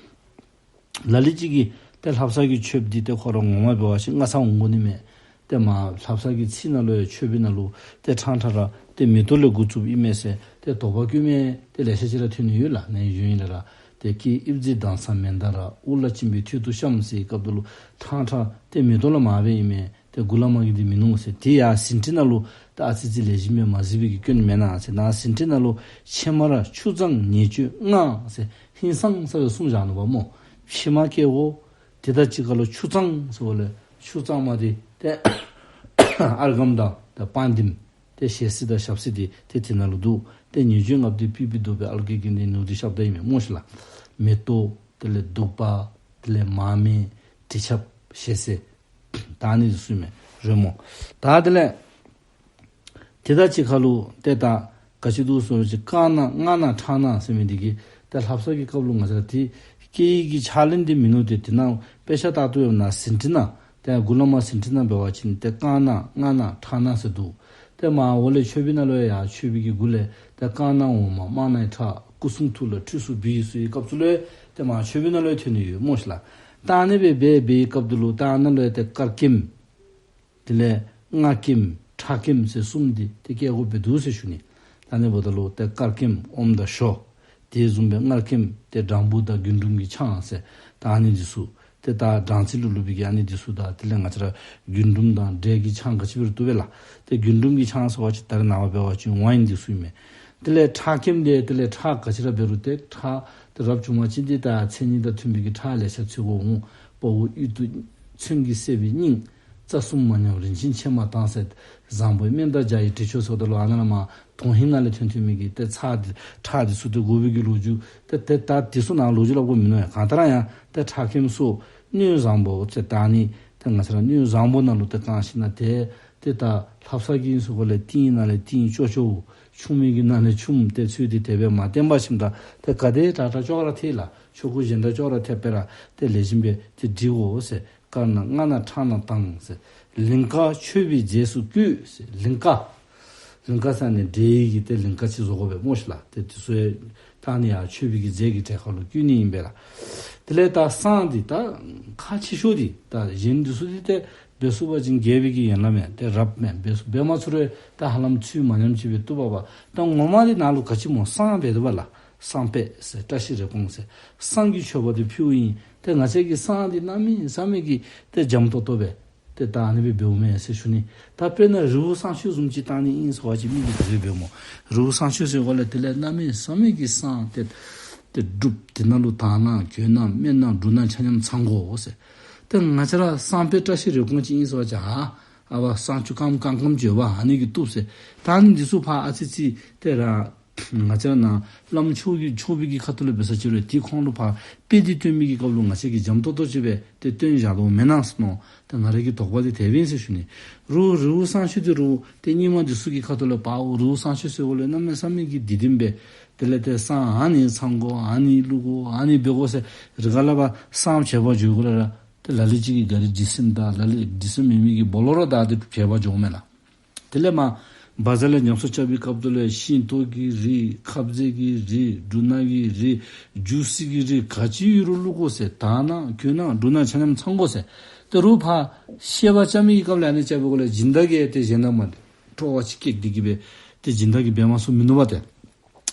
ལ་ལུ་ཅིག་གིས་ཏེ་ལྷ་བསང་གི་མཆོདཔ་འདི་ཏེ་ཁོ་ར་ངོ་མ་འབད་བ་ཅིན་སྔ་ས་འོང་དགོ་ནི་མས། ཏེ་མར་ལྷ་བསང་གི་ཚིག་ནང་ལུ་ཡང་མཆོད་པའི་ནང་ལུ་ཏེ་ཕྲང་ཕྲང་ར་ཏེ་མེ་ཏོག་ལས་འགོ་བཙུགསཔ་ཨིན་མས་ཟེར་ཏེ་དོགས་པ་བཀོད་མི་ཏེ་ལེ་ཤ་ཅིག་ར་ཐོན་ནི་ཡོད་ལགས། ནཱ་ཡོད་ཨིན་ལགས། ཏེ་ཀྱེ་དབྱིབས་མཛེས་མདངས་བཟང་མནྡ་ར། དབུ་ལ་བྱིན་པའི་ཐོད་དུ་བཤམས་ཟེར་བའི་སྐབས་དེ་ལུ་ཕྲང་ཕྲང་ཏེ་མེ་ཏོག་ལས་མར་འབད་ཨིན་མས། ཏེ་གུ་ལ་མ་གི་འདི་མིན་ནུག་ཟེར། ཏེ་ཡར་ཟིན་བྲིས་ནང་ལུ་ད་ཨ་ཙི་ཙི་ལེགས་ཤོམ་སྦེ་མ་གཟིགས་པའི་གི་སྐྱོན་མེན་ན་ཟེར། ནཱ་ཟིན་བྲིས་ནང་ལུ་ཕྱེ་མར་ཆུ་གཙང་ཉེར་སྤྱོད་ལྔ་ཟེར་ཧིང་སངས་ས་སྦེ་གསུངས་བཞག་ནུག་པ་སྨོ། ཕྱེ་མར་བཀལ་དགོ། དེ་དང་གཅིག་ཁར་ལུ་ཆུ་གཙང་ཟེརཝ་ལས་ཆུ་གཙང་མ་འདི་ཏེ་ཨརྒྷཾ་དང་ཏེ་པཱདྱཾ་ཏེ་ཞལ་བསིལ་དང་ཞབས་བསིལ་འདི་ཏེ་དེ་ནང་ལུ་འདུག། ཏེ་ཉེར་སྤྱོད་ལྔ་པོ་འདི་པིར་པིར་བདུག་པའི་ཨ་ལོ་ཀེ་གིང་ཏེ་ནཻ་ཝི་དྱ་ཤབྡ་ཨིན་མས་སྨོ་ཤིག་ལགས། མེ་ཏོག་དེ་ལས་བདུག་པ་དེ་ལས་མར་མེ་དྲི་ཆབ་ཞལ་ཟས་ད་ཨ་ནི་འདི་ཚུ་ཨིན་མས་རོལ་མོ། ད་དེ་ལས་དེ་དང་གཅིག་ཁར་ལུ་ཏེ་ད་ག་ཅི་འདུག་ཟེར་བ་ཅིན་དཀར་ན་མངར་ན་ཁྲག་ན་ཟེར་མི་འདི་གིས་ཏེ་ལྷ་བསང་གི་སྐབས་ལུ་ང་བཅས་ར་ཏེ་སྐྱེས་ཡི་གི་ཕྱག་ལེན་འདི་མིན་ནུག། ཏེ་དེ་ནང་དཔེ་ཆ་ལྟར་དུ་ཡོད་ན་ཟིན་བྲིས་ནང་ཏེ་གུ་ལ་མ་ཟིན་བྲིས་ནང་འབད་བ་ཅིན་ཏེ་དཀར་ན་མངར་ན་ཁྲག་ན་ཟེར་འདུག། ཏེ་མར་འོག་ལས་མཆོད་པའི་ནང་ལུ་ཡང་མཆོད་པའི་གི་འགོ་ལས་ཏེ་དཀར་ན་འོ་མ་མངར་ན་ཁྲག་སྐུ་གསུང་ཐུགས་ལ་ཁྲུས་གསོལ་འབུལ་ཟེར་བའི་སྐབས་སུ་ལུ་ཏེ་མར་མཆོད་པའི་ནང་ལུ་ཡང་ཐོན་ནི་ཡོད་སྨོ་ཤིག་ལགས། ད་ཨ་ནི་སྦེ་འབད་བའི་སྐབས་དེ་ལུ་ད་ཨ་ནཱ་ལུ་ཡང་ཏེ་དཀར་སྐྱེམས་དེ་ལས་མངར་སྐྱེམས་ཁྲག་སྐྱེམས་ཟེར་གསུམ་འདི་ཏེ་བཀལ་དགོཔ་སྦེ་འདུག་ཟེར་ཞུ་ནི། ད་ཨ་ནི་འབདཝ་ད་ལུ་ཏེ་དཀར་སྐྱེམས་ཨོམ་དང་ཞོ། དེ་བཟུམ་སྦེ་མངར་སྐྱེམས་ཏེ་སྦྲང་བུ་དང་རྒུན་འབྲུམ་གྱི་ཆང་ཟེར་ད་ཨ་ནི་འདི་ཚུ། ཏེ་ད་སྦྲང་རྩི་ལུ་བླུགས་པའི་གི་ཨ་ནི་འདི་ཚུ་དང་དེ་ལས་ང་བཅས་ར་རྒུན་འབྲུམ་དང་འབྲས་ཀྱི་ཆང་ག་ཅི་འབད་རུང་བཏུབ་པས་ལགས། ཏེ་རྒུན་འབྲུམ་གྱི་ཆང་ཟེར་བ་ཅིན་ད་རེས་ནངས་པ་འབད་བ་ཅིན་ཝའིན་འདི་ཚུ་ཨིན་མས། དེ་ལས་ཁྲག་སྐྱེམས་འདི་དེ་ལས་ཁྲག་ག་ཅི་ར་འབད་རུང་ཏེ་ཁྲག་ཏེ་རབ་བྱུང་བ་ཅིན་ཏེ་ད་མཚན་ཉིད་དང་མཐུན་པའི་གི་ཁྲག་ལེ་ཤ་འཚོལ་དགོ་འོང་། དཔའ་བོ་གཡུལ་དུ་མཚོན་གྱིས་བསད་པའི་སྙིང་། རྩ་གསུམ་མ་ཉམས་རིན་ཆེན་ཕྱེ་མར་དྭངས་ཟེར། བཟང་པོའི་སྨན་དང་བྱ་ཡི་དྲི་མཆོག་ཟེརཝ་ད་ལུ་ཨ་ནཱ་ལས་མར་ གོང་ཧིང་ནང་ལས་ཐོན་ཐོན་མི་གི་ཏེ་ཚགས་འདི་ཁྲག་འདི་ཚུ་ཏེ་དགོ་པའི་གི་ལོ་རྒྱུས་ཏེ་ཏེ་ད་འདི་ཚུ་ནང་ལོ་རྒྱུས་སླབ་དགོཔ་མིན་ནུག་ཡ། གང་ལྟར་ཡང་ཏེ་ཁྲག་སྐྱེམས་སོགས་སྣོད་བཟང་པོ་ཟེར་ད་ཨ་ནི་ཏེ་ང་བཅས་ར་སྣོད་བཟང་པོ་ནང་ལུ་ཏེ་བཀང་ཞིནམ་ལས་ཏེ་ཏེ་ད་ལྷ་བསངས་ཀྱི་ཨིན་ཟེར་གོ་ལས་ཏིང་ནང་ལས་ཏིང་ཅོག་ཅོག་ཆུང་མི་གི་ནང་ལས་ཆུང་ཏེ་ཚུལ་འདི་དེ་སྦེ་མ་བསྟེན་པར་ཞིནམ་ད་ཏེ་ག་དེ་དྲག་དྲག་ཅོག་ར་འཐད་ལགས། ཆོ་ག་གཞན་དྲག་ཅོག་ར་འཐད་པས་ར་ཏེ་ལེགས་ཤོམ་སྦེ་ཏེ་སྒྲིག་དགོ་ཟེར། དཀར་ན་མངར་ན་ཁྲག་ན་དྭངས་ཟེར། ལིང་ག་མཆོད་པའི་རྫས་སུ་བཀོད་ཟེར། ལིང་ག། ལིང་ག་ཟེར་ནི་འབྲས་ཀྱི་ཏེ་ལིང་ག་ཅིག་བཟོ་དགོ་པས་སྨོ་ཤིག་ལགས། ཏེ་འདི་ཚུ་ཡང་ད་ཨ་ནི་ཡང་མཆོད་པའི་གི་རྫས་ཀྱི་གྲས་ཁར་ལུ་བཀོད་ནི་ཨིན་པས་ལགས། དེ་ལས་ད་བསངས་འདི་ད་ཁག་ཆེ་ཤོས་འདི་ད་གཞན་འདི་ཚུ་འདི་ཏེ་འབད་ཚུགས་པ་ཅིན་རྒྱས་པའི་གི་ཡན་ལག་མས། ཏེ་རབ་མས། འབད་ཚུགས་འབད་མ་ཚུགས་རུང་ད་ཧ་ལམ་ཚུལ་མ་ཉམས་ཅིག་སྦེ་བཏུབ་པས། ད་ངོ་མ་འདི་ནང་ལུ་ག་ཅི་སྨོ། བསངས་འབད་དོ་བ་ལགས། བསངས་དཔེ་ཟེར་བཀྲ་ཤིས་རེ་སྐོང་ཟེར། བསངས་ཀྱི་མཆོད་པ་འདི་ཕུལཝ་ཨིན། ཏེ་ང་བཅས་ཀྱིས་བསངས་འདི་གནམ་མེད་ས་མེད་ཀྱི་ཏེ་འཇམ་ཏོང་ཏོ་སྦེ་ཏེ་ད་ཨ་ནི་སྦེ་འབདཝ་མས་ཟེར་ཞུ་ནི། ད་དཔེར་ན་རི་བོ་བསངས་མཆོད་བཟུམ་ཅིག་བཏང་ནི་ཨིན་ཟེར་བ་ཅིན་མི་གིས་ག་དེ་སྦེ་འབད་སྨོ། རི་བོ་བསངས་མཆོད་ཟེར་བ་ལས་དེ་ལས་གནམ་མེད་ས་མེད་ཀྱི་བསངས་ཏེ་ཏེ་སྒྲུབ། དེ་ནང་ལུ་དར་སྣ་གོས་སྣ་སྨན་སྣ་འབྲུ་སྣ་ཆ་མཉམ་ཚང་དགོ་ཟེར། ཏེ་ང་བཅས་ར་བསངས་དཔེ་བཀྲ་ཤིས་རེ་སྐོང་ཅིག་ཨིན་ཟེར་བ་ཅིན་ཨ་ཨ་བ་བསངས་ཆུ་སྐམ་སྐམ་སྐམ་ཅིག་ཡོད་པ་ཨ་ནི་གིས་བཏུབ་ཟེར། ད་ཨ་ནི་འདི་ཚུ་ཕར་ཨ་ཙི་ཙི་ཏེ་ར་ང་བཅས་ར་ནཱ་བླམ་ཆོས་ཀྱི་ཆོས་པའི་གི་ཁ་ཐུག་ལས་འབད་ས་ཅིག་རུང་དེ་ཁོང་ལུ་ཕར་དཔེ་འདི་སྟོན་མི་གི་སྐབས་ལུ་ང་བཅས་ཀྱིས་འཇམ་ཏོང་ཏོ་ཅིག་སྦེ་ཏེ་སྟོན་བཞག་དོ་མེན་ན་ཟེར་མནོ། ཏེ་ང་རའི་གི་དོགས་པ་འདི་དེ་སྦེ་ཨིན་ཟེར་ཞུ་ནི། རི་བོ་རི་བོ་བསངས་མཆོད་འདི་རི་བོ་ཏེ་རྙིང་མ་འདི་ཚུ་གི་ཁ་ཐུག་ལས་ཕར་རི་བོ་བསངས་མཆོད་ཟེརཝ་ལས་གནམ་མེད་ས་མེད་ཀྱི་སྡིག་སྡིགམ་སྦེ་དེ་ལས་ཏེ་བསངས་ཨ་ནི་ཚང་དགོ། ཨ་ནི་བླུག་དགོ། ཨ་ནི་འབད་དགོ་ཟེར་རི་ག་ལ་བ་བསངས་བྱེད་པར་འགྱོ་དགོ་ལ་ར་ཏེ་ལ་ལུ་ཅིག་གིས་ག་རི་འདི་ཟིན་ད་ལ་ལུ་འདི་ཟིན་མེད་མི་གིས་སྦོ་ལོགས་ར་བདའ་སྟེ་བྱེད་པར་འགྱོཝ་མས་ལགས། དེ་ལས་མར་བ་ཛར་ལས་ཉམས་གསོ་རྐྱབ་པའི་སྐབས་དུ་ལས་ཤིང་ཏོག་གི་རིགས་ཁབ་ཟས་ཀྱི་རིགས་འབྲུ་སྣ་གི་རིགས་ཇུས་སི་གི་རིགས་ག་ཅི་ཡོད་རུང་བླུག་དགོ་ཟེར། དར་སྣ་གོས་སྣ་འབྲུ་སྣ་ཆ་མཉམ་ཚང་དགོ་ཟེར། ཏེ་རི་བོ་ཕར་བཤད་པ་རྐྱབ་མི་གི་སྐབས་ལས་ཨ་ནི་རྐྱབ་པའི་སྒོ་ལས་སྦྱིན་བདག་གིས་ཏེ་གཞན་དང་མ་འདྲ་སྤྲོ་བ་ཅིག་སྐྱེས་ཏེ་གི་སྦེ་ཏེ་སྦྱིན་བདག་གིས་འབད་མ་ཚུགས་མི་ནུས་པ་ཏེ་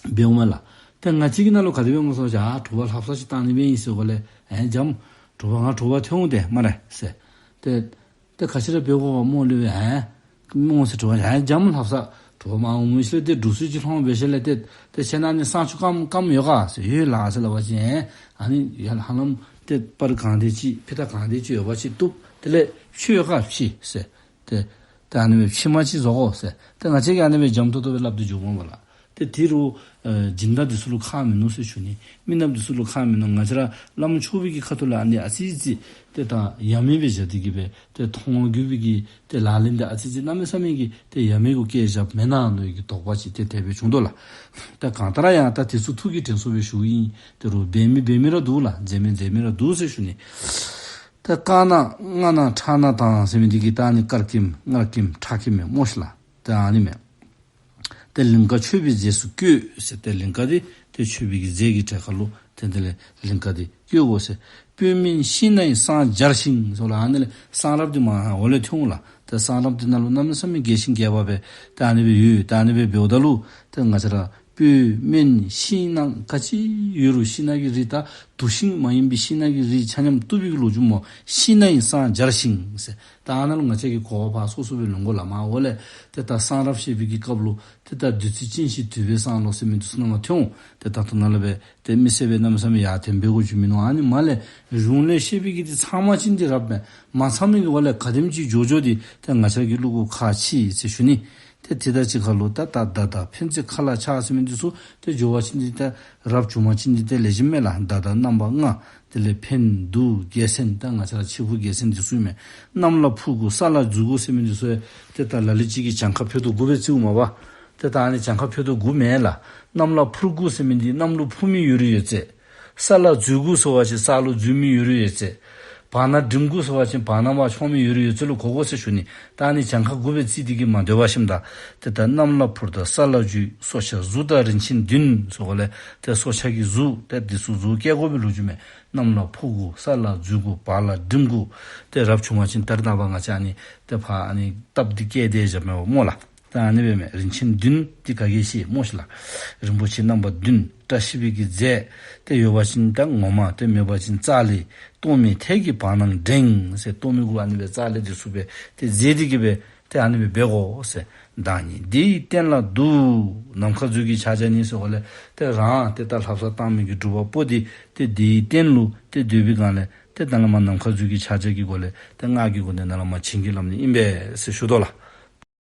འབདཝ་མས་ལགས། ཏེ་ང་བཅས་ཀྱི་ནང་ལུ་ག་དེ་སྦེ་སྨོ་ཟེར་བ་ཅིན་ཨ་དྲོ་པ་ལྷ་བསངས་ཅིག་བཏང་ནི་སྦེ་ཨིན་ཟེར་བ་ལས་ཨེ་འཇམ་དྲོ་པ་ང་དྲོ་པ་ཐོན་འོང་ཏེ་སྨ་རེ་ཟེར། ཏེ་ཏེ་ག་ཅི་ར་འབད་དགོ་པ་སྨོ་ལས་སྦེ་ཨེ་སྨོ་ཟེར། དྲོ་པ་ཨེ་འཇམ་ལྷ་བསངས་དྲོ་པ་མར་འོངམ་ཤུལ་ལས་ཏེ་འབྲུ་སུ་ཅིག་ལྷོངམ་འབད་ཞིནམ་ལས་ཏེ་ཏེ་ཁྱེད་ནཱ་ནི་བསངས་ཆུ་སྐམ་སྐམ་ཡོད་ག་ཟེར། ཡོད་ལགས་ཟེར་སླབ་པ་ཅིན་ཨེ་ཨ་ནི་ཡར་ཧ་ལམ་ཏེ་པར་གང་དེ་ཅིག་ཕྱེ་ད་གང་དེ་ཅིག་ཡོད་པ་ཅིག་བཏུབ། དེ་ལས་ཕྱེ་ཡོད་ག་ཕྱེ་ཟེར། ཏེ་ཏེ་ཨ་ནི་སྦེ་ཕྱེ་མར་ཅིག་བཟོ་དགོ་ཟེར། ཏེ་ང་བཅས་ཀྱིས་ཨ་ནི་སྦེ་འཇམ་ཏོང་ཏོ་སྦེ་སླབ་སྟེ་འགྱོཝ་མས་ལགས། ཏེ་དེ་རུ་ཨེ་སྦྱིན་བདག་འདི་ཚུ་ལུ་ཁག་མིན་ནུག་ཟེར་ཞུ་ནི། མི་ནགཔ་འདི་ཚུ་ལུ་ཁག་མིན་ནུག། ང་བཅས་ར་བླམ་ཆོས་པའི་གི་ཁ་ཐུག་ལས་ཨ་ནི་ཨ་ཙི་ཙི་ཏེ་ད་ཡ་མེད་སྦེ་བཞག་སྟེ་གི་སྦེ་ཏེ་མཐོང་བ་བརྒྱུད་པའི་གི་ཏེ་ལག་ལེན་འདི་ཨ་ཙི་ཙི་གནམ་མེད་ས་མེད་ཀྱི་ཏེ་ཡ་མེད་གུ་བཀལ་བཞགཔ་མེན་ན་མནོ་བའི་གི་དོགས་པ་ཅིག་ཏེ་དེ་སྦེ་བྱུང་དོ་ལགས། ད་གང་ལྟར་ཡང་ད་དེ་ཚུ་ཐུགས་ཀྱི་དྲན་གསོ་སྦེ་ཞུཝ་ཨིན། དེ་རུ་འབད་མི་འབད་མི་ར་འདུག་ལགས། མཛད་མི་མཛད་མི་ར་འདུག་ཟེར་ཞུ་ནི། ད་དཀར་སྣ་མངར་སྣ་ཁྲག་སྣ་དང་ཟེར་མི་འདི་གིས་ད་ཨ་ནི་དཀར་སྐྱེམས་མངར་སྐྱེམས་ཁྲག་སྐྱེམས་མས་སྨོ་ཤིག་ལགས། ད་ཨ་ནི་མས། ཏེ་ལིང་ག་མཆོད་པའི་རྫས་སུ་བཀོད་ཟེར། ཏེ་ལིང་ག་འདི་ཏེ་མཆོད་པའི་གི་རྫས་ཀྱི་གྲས་ཁར་ལུ་ཏེ་དེ་ལས་ལིང་ག་འདི་བཀོད་དགོ་ཟེར། སྤོས་སྨན་ཤིང་སྣ་ཡིས་བསངས་སྦྱར་ཞིང་ཟེར་ལགས། ཨ་ནི་ལས་བསངས་རབས་འདི་མར་འོག་ལས་ཐོན་འོང་ལགས། ཏེ་བསངས་རབས་འདི་ནང་ལུ་གནམ་མེད་ས་མེད་རྒྱས་ཤིང་རྒྱས་པ་སྦེ་ཏེ་ཨ་ནི་སྦེ་ཡོད། ཏེ་ཨ་ནི་སྦེ་འབདཝ་ད་ལུ་ཏེ་ང་བཅས་ར་སྤོས་སྨན་ཤིང་སྣ་ག་ཅི་ཡོད་རུང་ཤིང་སྣ་གི་རིགས་དང་དུག་ཤིང་མ་ཡིན་པའི་ཤིང་སྣ་གི་རིགས་ཆ་མཉམ་བཏུབ་པའི་གི་ལོ་རྒྱུས་སྨོ། ཤིང་སྣ་ཡིས་བསངས་སྦྱར་ཞིང་ཟེར། ད་ཨ་ནཱ་ལུ་ང་བཅས་ཀྱིས་གོ་བ་ཕར་སོ་སོ་སྦེ་ལེན་དགོ་ལགས། མར་འོག་ལས་ཏེ་ད་བསངས་རབས་བཤད་པའི་གི་སྐབས་ལུ་ཏེ་ད་བདུད་རྩི་ཅན་ཞིག་དུད་པས་བསངས་ལོ་ཟེར་མི་འདི་ཚུ་ནང་མར་ཐོན་འོང་། ཏེ་ད་ལྟོ་ནཱ་ལས་སྦེ་ཏེ་མི་ཟེར་བའི་གནམ་མེད་ས་མེད་ཡར་འཐེན་འབད་དགོ་རྒྱུ་མིན་ནུག། ཨ་ནི་མར་ལས་གཞུང་ལས་བཤད་པའི་གི་འདི་ཚང་མ་ཅིག་འདི་རབ་མས། མ་ཚང་མི་གི་འོག་ལས་ག་དེམ་ཅིག་འགྱོ་འགྱོ་འདི་ཏེ་ང་བཅས་ཀྱིས་བླུག་དགོཔ་ཁག་ཆེ་ཟེར་ཞུ་ནི། ཏེ་དེ་དང་གཅིག་ཁར་ལུ་ད་ད་ད་ད་ཕན་ཚུན་ཁ་ལ་ཆགས་ཟེར་མི་འདི་ཚུ་ཏེ་འགྱོ་བ་ཅིན་འདི་ད་རབ་བྱུང་བ་ཅིན་འདི་ཏེ་ལེགས་ཤོམ་མས་ལགས། ད་ད་རྣམ་པ་ལྔ། དེ་ལས་ཕན་སྡུག་རྒྱལ་མཚན་ད་ང་བཅས་ར་འཆི་འཕོ་རྒྱལ་མཚན་འདི་ཚུ་མས། གནམ་ལ་འཕུར་དགོ་ས་ལ་འཛུལ་དགོ་ཟེར་མི་འདི་ཚུ་ཡང་ཏེ་ད་ལ་ལུ་ཅིག་གིས་གྱངས་ཁ་ཕུད་དོ་དགུ་སྦེ་རྩིཝ་མས་པ། ཏེ་ད་ཨ་ནི་གྱངས་ཁ་ཕུད་དོ་དགུ་མེན་ལགས། གནམ་ལ་འཕུར་དགོ་ཟེར་མི་འདི་གནམ་ལུ་འཕུར་མི་ཡོད་རུང་ཡོད་ཚད། ས་ལ་འཛུལ་དགོ་ཟེར་བ་ཅིན་ས་ལུ་འཛུལ་མི་ཡོད་རུང་ཡོད་ཚད། བར་སྣང་འགྲིམ་དགོ་ཟེར་བ་ཅིན་བར་སྣང་མར་མཆོང་མི་ཡོད་རུང་ཡོད་ཚད་ལུ་གོ་དགོ་ཟེར་ཞུ་ནི། ད་ཨ་ནི་གྱངས་ཁ་དགུ་སྦེ་རྩིས་འདི་གིས་མ་སྡོད་པར་ཞིནམ་ད་ཏེ་ད་གནམ་ལ་འཕུར་དང་ས་ལ་འཛུལ། སྲོག་ཆགས་གཟུགས་དང་རིན་ཆེན་བདུན་ཟེར་གོ་ལས་ཏེ་སྲོག་ཆགས་ཀྱི་གཟུགས་ཏེ་འདི་ཚུ་གཟུགས་སྐྱེ་དགོ་པའི་ལོ་རྒྱུས་མས། གནམ་ལ་འཕུར་དགོ་ས་ལ་འཛུལ་དགོ་བར་ལ་འགྲིམ་དགོ། ཏེ་རབ་བྱུང་བ་ཅིན་ད་རེས་ནངས་པ་ང་བཅས་ཨ་ནི་ཏེ་ཕར་ཨ་ནི་སྟབས་འདི་བཀལ་ཏེ་བཞགཔ་མས་པ་སྨོ་ལགས། ད་ཨ་ནི་སྦེ་མས། རིན་ཆེན་བདུན་འདི་ག་གིས་ཤེས་སྨོ་ཤིག་ལགས། རིན་པོ་ཆེ་རྣམ་པ་བདུན་བཀྲ་ཤིས་པའི་གི་རྫས་ཏེ་ཡོད་པ་ཅིན་ད་ངོ་མ་ཏེ་མེད་པ་ཅིན་ཙཀ་ལི་སྟོང་མི་ཐལ་གྱི་བར་སྣང་འགྲེང་ཟེར། སྟོང་མི་གུ་ཨ་ནི་སྦེ་ཙཀ་ལི་འདི་ཚུ་སྦེ་ཏེ་རྫས་འདི་གིས་སྦེ་ཏེ་ཨ་ནི་སྦེ་འབད་དགོ་ཟེར། བདག་ཉིད་དེ་ཡི་རྟེན་ལ་འདུ། ནམ་མཁའ་མཛོད་ཀྱི་ཕྱག་རྒྱ་ནི་ཟེར་གོ་ལས་ཏེ་རང་ཏེ་ད་ལྷ་བསངས་བཏང་མི་གི་སྒྲུབ་པ་པོ་འདི་ཏེ་དེའི་རྟེན་ལུ་ཏེ་སྡོད་པའི་སྒང་ལས་ཏེ་ད་ལས་མར་ནམ་མཁའ་མཛོད་ཀྱི་ཕྱག་རྒྱ་གི་སྒོ་ལས་ཏེ་སྔགས་ཀྱི་སྒོ་ནས་ད་ལས་མར་བྱིན་གྱིས་བརླབ་ནི་ཨིན་པས་ཟེར་ཞུ་དོ་ལགས།